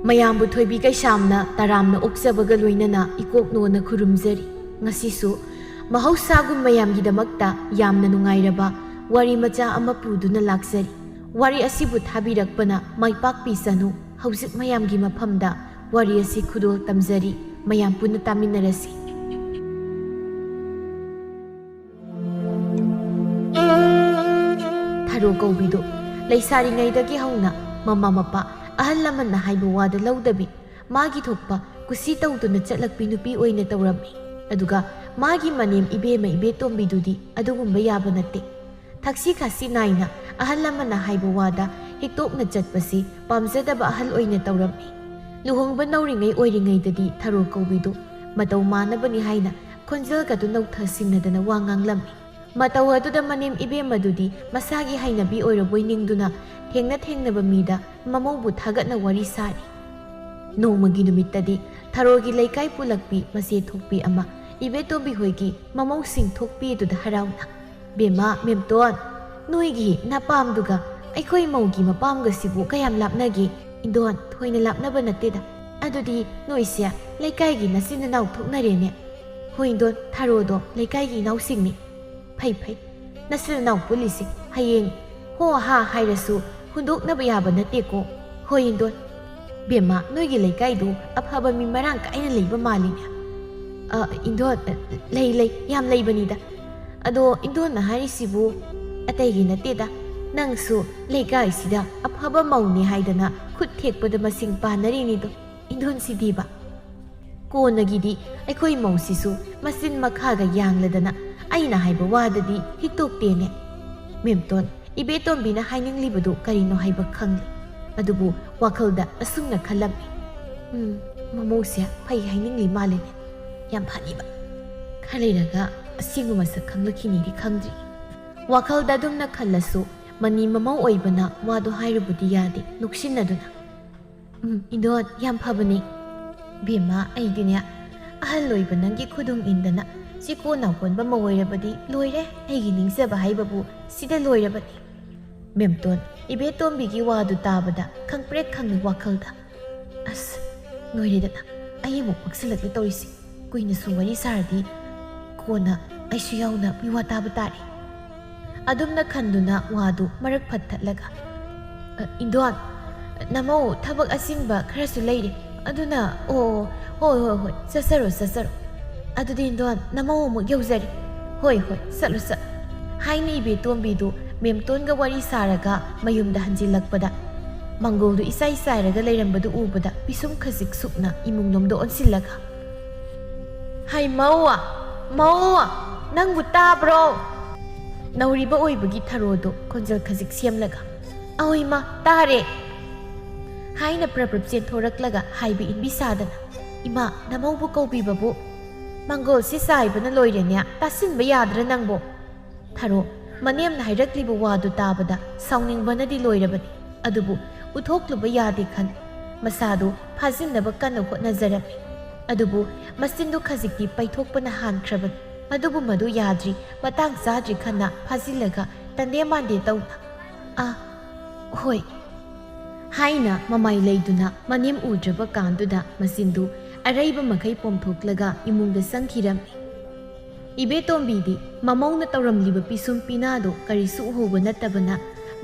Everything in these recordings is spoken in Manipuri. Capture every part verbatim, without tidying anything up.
ꯃꯌꯥꯝꯕꯨ ꯊꯣꯏꯕꯤ ꯀꯩꯁꯥꯝꯅ ꯇꯔꯥꯝꯅ ꯑꯣꯛꯆꯕꯒ ꯂꯣꯏꯅꯅ ꯏꯀꯣꯛ ꯅꯣꯟꯅ ꯈꯨꯔꯨꯝꯖꯔꯤ꯫ ꯉꯁꯤꯁꯨ ꯃꯍꯧꯁꯥꯒꯨꯝ ꯃꯌꯥꯝꯒꯤꯗꯃꯛꯇ ꯌꯥꯝꯅ ꯅꯨꯡꯉꯥꯏꯔꯕ ꯋꯥꯔꯤ ꯃꯆꯥ ꯑꯃ ꯄꯨꯗꯨꯅ ꯂꯥꯛꯆꯔꯤ꯫ ꯋꯥꯔꯤ ꯑꯁꯤꯕꯨ ꯊꯥꯕꯤꯔꯛꯄꯅ ꯃꯥꯏ ꯄꯥꯛꯄꯤꯁꯅꯨ꯫ ꯍꯧꯖꯤꯛ ꯃꯌꯥꯝꯒꯤ ꯃꯐꯝꯗ ꯋꯥꯔꯤ ꯑꯁꯤ ꯈꯨꯗꯣꯜ ꯇꯝꯖꯔꯤ꯫ ꯃꯌꯥꯝ ꯄꯨꯟꯅ ꯇꯥꯃꯤꯟꯅꯔꯁꯤ꯫ ꯊꯔꯣ ꯀꯧꯕꯤꯗꯨ ꯂꯩꯁꯥꯔꯤꯉꯩꯗꯒꯤ ꯍꯧꯅ ꯃꯃꯥ ꯃꯄꯥ, ꯑꯍꯜ ꯂꯃꯟꯅ ꯍꯥꯏꯕ ꯋꯥꯗ ꯂꯧꯗꯕꯤ, ꯃꯥꯒꯤ ꯊꯣꯛꯄ ꯀꯨꯁꯤ ꯇꯧꯗꯨꯅ ꯆꯠꯂꯛꯄꯤ ꯅꯨꯄꯤ ꯑꯣꯏꯅ ꯇꯧꯔꯝꯃꯤ꯫ ꯑꯗꯨꯒ ꯃꯥꯒꯤ ꯃꯅꯦꯝ ꯏꯕꯦꯝꯃ ꯏꯕꯦꯇꯣꯝꯕꯤꯗꯨꯗꯤ ꯑꯗꯨꯒꯨꯝꯕ ꯌꯥꯕ ꯅꯠꯇꯦ꯫ ꯊꯛꯁꯤ ꯈꯥꯁꯤ ꯅꯥꯏꯅ ꯑꯍꯜ ꯂꯃꯟꯅ ꯍꯥꯏꯕ ꯋꯥꯗ ꯍꯤꯛꯇꯣꯛꯅ ꯆꯠꯄꯁꯤ ꯄꯥꯝꯖꯗꯕ ꯑꯍꯜ ꯑꯣꯏꯅ ꯇꯧꯔꯝꯃꯤ꯫ ꯂꯨꯍꯣꯡꯕ ꯅꯧꯔꯤꯉꯩ ꯑꯣꯏꯔꯤꯉꯩꯗꯗꯤ ꯊꯔꯣ ꯀꯧꯕꯤꯗꯨ ꯃꯇꯧ ꯃꯥꯟꯅꯕꯅꯤ ꯍꯥꯏꯅ ꯈꯣꯟꯖꯦꯜꯒꯗꯨ ꯅꯧꯊ ꯁꯤꯡꯅꯗꯅ ꯋꯥ ꯉꯥꯡꯂꯝꯃꯤ꯫ ꯃꯇꯧ ꯑꯗꯨꯗ ꯃꯅꯦꯝ ꯏꯕꯦꯝꯃꯗꯨꯗꯤ ꯃꯁꯥꯒꯤ ꯍꯩꯅꯕꯤ ꯑꯣꯏꯔꯕꯣꯏ ꯅꯤꯡꯗꯨꯅ ꯊꯦꯡꯅ ꯊꯦꯡꯅꯕ ꯃꯤꯗ ꯃꯃꯧꯕꯨ ꯊꯥꯒꯠꯅ ꯋꯥꯔꯤ ꯁꯥꯔꯤ꯫ ꯅꯣꯡꯃꯒꯤ ꯅꯨꯃꯤꯠꯇꯗꯤ ꯊꯔꯣꯒꯤ ꯂꯩꯀꯥꯏ ꯄꯨꯂꯛꯄꯤ ꯃꯆꯦ ꯊꯣꯛꯄꯤ ꯑꯃ ꯏꯕꯦꯇꯣꯝꯕꯤ ꯍꯣꯏꯒꯤ ꯃꯃꯧꯁꯤꯡ ꯊꯣꯛꯄꯤ ꯑꯗꯨꯗ ꯍꯔꯥꯎꯅ, "ꯕꯦꯝꯃ, ꯃꯦꯝꯇꯣꯟ, ꯅꯣꯏꯒꯤ ꯅꯄꯥꯝꯗꯨꯒ ꯑꯩꯈꯣꯏ ꯃꯧꯒꯤ ꯃꯄꯥꯝꯒꯁꯤꯕꯨ ꯀꯌꯥꯝ ꯂꯥꯞꯅꯒꯦ?" "ꯏꯟꯗꯣꯟ, ꯊꯣꯏꯅ ꯂꯥꯞꯅꯕ ꯅꯠꯇꯦꯗ꯫ ꯑꯗꯨꯗꯤ ꯅꯣꯏꯁꯦ ꯂꯩꯀꯥꯏꯒꯤ ꯅꯆꯤꯟ ꯅꯅꯥꯎ ꯊꯣꯛꯅꯔꯦꯅꯦ?" "ꯍꯣꯏ ꯏꯟꯗꯣꯟ, ꯊꯔꯣꯗꯣ ꯂꯩꯀꯥꯏꯒꯤ ꯏꯅꯥꯎꯁꯤꯡꯅꯤ꯫" "ꯐꯩ ꯐꯩ, ꯅꯆꯤꯟ ꯅꯅꯥꯎ ꯄꯨꯜꯂꯤꯁꯦ ꯍꯌꯦꯡ ꯍꯣ ꯍꯥ ꯍꯥꯏꯔꯁꯨ ꯍꯨꯟꯗꯣꯛꯅꯕ ꯌꯥꯕ ꯅꯠꯇꯦꯀꯣ꯫" "ꯍꯣꯏ ꯏꯟꯗꯣꯟ꯫" "ꯕꯦꯝꯃ, ꯅꯣꯏꯒꯤ ꯂꯩꯀꯥꯏꯗꯨ ꯑꯐꯕ ꯃꯤ ꯃꯔꯥꯡ ꯀꯥꯏꯅ ꯂꯩꯕ ꯃꯥꯜꯂꯤꯅꯦ꯫" "ꯑ, ꯏꯟꯗꯣꯟ, ꯂꯩ ꯂꯩ, ꯌꯥꯝ ꯂꯩꯕꯅꯤꯗ꯫ ꯑꯗꯣ ꯏꯟꯗꯣꯟꯅ ꯍꯥꯏꯔꯤꯁꯤꯕꯨ ꯑꯇꯩꯒꯤ ꯅꯠꯇꯦꯗ, ꯅꯪꯁꯨ ꯂꯩꯀꯥꯏꯁꯤꯗ ꯑꯐꯕ ꯃꯧꯅꯤ ꯍꯥꯏꯗꯅ ꯈꯨꯠ ꯊꯦꯛꯄꯗ ꯃꯁꯤꯡ ꯄꯥꯟꯅꯔꯤꯅꯤꯗꯣ꯫ ꯏꯟꯗꯣꯟꯁꯤꯗꯤꯕ꯫ ꯀꯣꯟꯅꯒꯤꯗꯤ ꯑꯩꯈꯣꯏ ꯃꯧꯁꯤꯁꯨ ꯃꯆꯤꯟ ꯃꯈꯥꯒ ꯌꯥꯡꯂꯗꯅ ꯑꯩꯅ ꯍꯥꯏꯕ ꯋꯥꯗꯗꯤ ꯍꯤꯛꯇꯣꯛꯇꯦꯅꯦ꯫" ꯃꯦꯝꯇꯣꯟ, ꯏꯕꯦꯇꯣꯝꯕꯤꯅ ꯍꯥꯏꯅꯤꯡꯂꯤꯕꯗꯨ ꯀꯔꯤꯅꯣ ꯍꯥꯏꯕ ꯈꯪꯂꯦ꯫ ꯑꯗꯨꯕꯨ ꯋꯥꯈꯜꯗ ꯑꯁꯨꯝꯅ ꯈꯜꯂꯝꯃꯤ, "ꯎꯝ, ꯃꯃꯧꯁꯦ ꯐꯩ ꯍꯥꯏꯅꯤꯡꯂꯤ ꯃꯥꯜꯂꯦꯅꯦ꯫ ꯌꯥꯝ ꯐꯅꯤꯕ꯫ ꯈꯔ ꯂꯩꯔꯒ ꯑꯁꯦꯡꯕ ꯃꯁꯛ ꯈꯪꯂꯛꯈꯤꯅꯤꯗꯤ ꯈꯪꯗ꯭ꯔꯤ꯫" ꯋꯥꯈꯜꯗ ꯑꯗꯨꯝꯅ ꯈꯜꯂꯁꯨ ꯃꯅꯤ ꯃꯃꯧ ꯑꯣꯏꯕꯅ ꯋꯥꯗꯣ ꯍꯥꯏꯔꯨꯕꯗꯤ ꯌꯥꯗꯦ, ꯅꯣꯛꯁꯤꯟꯅꯗꯨꯅ꯫ "ꯎꯝ, ꯏꯟꯗꯣꯟ, ꯌꯥꯝ ꯐꯕꯅꯤ꯫" "ꯕꯦꯝꯃ, ꯑꯩꯗꯤꯅꯦ ꯑꯍꯜ ꯑꯣꯏꯕ ꯅꯪꯒꯤ ꯈꯨꯗꯨꯡ ꯏꯟꯗꯅ ꯆꯦꯀꯣꯟ ꯅꯥꯀꯣꯟꯕ ꯑꯃ ꯑꯣꯏꯔꯕꯗꯤ ꯂꯣꯏꯔꯦ, ꯑꯩꯒꯤ ꯅꯤꯡꯖꯕ ꯍꯥꯏꯕꯕꯨ ꯁꯤꯗ ꯂꯣꯏꯔꯕꯅꯤ꯫ ꯃꯦꯝꯇꯣꯟ, ꯏꯕꯦꯇꯣꯝꯕꯤꯒꯤ ꯋꯥꯗꯨ ꯇꯥꯕꯗ ꯈꯪꯄ꯭ꯔꯦꯛ ꯈꯪꯉꯤ ꯋꯥꯈꯜꯗ꯫ ꯑꯁ, ꯂꯣꯏꯔꯦꯗꯅ, ꯑꯩ ꯑꯃꯨꯛ ꯄꯛꯁꯤꯜꯂꯛꯂꯦ ꯇꯧꯔꯤꯁꯦ꯫ ꯀꯨꯏꯅ ꯁꯨꯝ ꯋꯥꯔꯤ ꯁꯥꯔꯗꯤ ꯀꯣꯟꯅ ꯑꯩꯁꯨ ꯌꯥꯎꯅ ꯃꯤꯋꯥ ꯇꯥꯕ ꯇꯥꯔꯦ꯫ ꯑꯗꯨꯝꯅ ꯈꯟꯗꯨꯅ ꯋꯥꯗꯨ ꯃꯔꯛ ꯐꯠ ꯊꯠꯂꯒ, "ꯑ, ꯏꯟꯗꯣꯟ, ꯅꯃꯧ ꯊꯕꯛ ꯑꯆꯤꯟꯕ ꯈꯔꯁꯨ ꯂꯩꯔꯦ, ꯑꯗꯨꯅ, ꯑꯣ, ꯍꯣꯏ, ꯍꯣꯏ, ꯍꯣꯏ, ꯆꯠꯆꯔꯣ, ꯆꯠꯆꯔꯣ꯫ ꯑꯗꯨꯗꯤ ꯏꯟꯗꯣꯟ, ꯅꯃꯧ ꯑꯃꯨꯛ ꯌꯧꯖꯔꯦ꯫ ꯍꯣꯏ, ꯍꯣꯏ, ꯆꯠꯂꯨ, ꯆꯠꯂꯨ", ꯍꯥꯏꯅ ꯏꯕꯦꯇꯣꯝꯕꯤꯗꯨ ꯃꯦꯝꯇꯣꯟꯒ ꯋꯥꯔꯤ ꯁꯥꯔꯒ ꯃꯌꯨꯝꯗ ꯍꯟꯖꯤꯜꯂꯛꯄꯗ, ꯃꯪꯒꯣꯜꯗꯨ ꯏꯆꯥꯏ ꯆꯥꯏꯔꯒ ꯂꯩꯔꯝꯕꯗꯨ ꯎꯕꯗ ꯄꯤꯁꯨꯝ ꯈꯖꯤꯛ ꯁꯨꯛꯅ ꯏꯃꯨꯡꯂꯣꯝꯗ ꯑꯣꯟꯁꯤꯜꯂꯒ, "ꯍꯩ, ꯃꯧ! ꯃꯧ! ꯅꯪꯕꯨ ꯇꯥꯕ꯭ꯔꯣ?" ꯅꯧꯔꯤꯕ ꯑꯣꯏꯕꯒꯤ ꯊꯔꯣꯗꯣ ꯈꯣꯟꯖꯦꯜ ꯈꯖꯤꯛ ꯁꯦꯝꯂꯒ, "ꯑꯧ ꯏꯃꯥ, ꯇꯥꯔꯦ!" ꯍꯥꯏꯅ ꯄ꯭ꯔꯞ ꯄ꯭ꯔꯞ ꯆꯦꯟꯊꯣꯔꯛꯂꯒ ꯍꯥꯏꯕ ꯏꯟꯕꯤ ꯁꯥꯗꯅ, "ꯏꯃꯥ, ꯅꯃꯧꯕꯨ ꯀꯧꯕꯤꯕꯕꯨ ꯃꯪꯒꯣꯜꯁꯤ ꯆꯥꯏꯕꯅ ꯂꯣꯏꯔꯦꯅꯦ, ꯇꯥꯁꯤꯟꯕ ꯌꯥꯗ꯭ꯔꯥ ꯅꯪꯕꯣ?" ꯊꯔꯣ ꯃꯅꯦꯝꯅ ꯍꯥꯏꯔꯛꯂꯤꯕ ꯋꯥꯗꯨ ꯇꯥꯕꯗ ꯁꯥꯎꯅꯤꯡꯕꯅꯗꯤ ꯂꯣꯏꯔꯕꯅꯤ꯫ ꯑꯗꯨꯕꯨ ꯎꯠꯊꯣꯛꯂꯨꯕ ꯌꯥꯗꯦ ꯈꯟ, ꯃꯁꯥꯗꯨ ꯐꯥꯖꯤꯟꯅꯕ ꯀꯟꯅ ꯍꯣꯠꯅꯖꯔꯝꯃꯤ꯫ ꯑꯗꯨꯕꯨ ꯃꯆꯤꯟꯗꯨ ꯈꯖꯤꯛꯇꯤ ꯄꯩꯊꯣꯛꯄꯅ ꯍꯥꯟꯈ꯭ꯔꯕꯅꯤ꯫ ꯑꯗꯨꯕꯨ ꯃꯗꯨ ꯌꯥꯗ꯭ꯔꯤ, ꯃꯇꯥꯡ ꯆꯥꯗ꯭ꯔꯤ ꯈꯟꯅ ꯐꯥꯖꯤꯜꯂꯒ ꯇꯟꯗꯦ ꯃꯥꯟꯗꯦ ꯇꯧꯅ, "ꯑ, ꯍꯣꯏ" ꯍꯥꯏꯅ ꯃꯃꯥꯏ ꯂꯩꯗꯨꯅ ꯃꯅꯦꯝ ꯎꯗ꯭ꯔꯕ ꯀꯥꯟꯗꯨꯗ ꯃꯆꯤꯟꯗꯨ ꯑꯔꯩꯕ ꯃꯈꯩ ꯄꯣꯝꯊꯣꯛꯂꯒ ꯏꯃꯨꯡꯗ ꯆꯪꯈꯤꯔꯝꯃꯤ꯫ ꯏꯕꯦꯇꯣꯝꯕꯤꯗꯤ ꯃꯃꯧꯅ ꯇꯧꯔꯝꯂꯤꯕ ꯄꯤꯁꯨꯝ ꯄꯤꯅꯥꯗꯣ ꯀꯔꯤꯁꯨ ꯎꯍꯧꯕ ꯅꯠꯇꯕꯅ,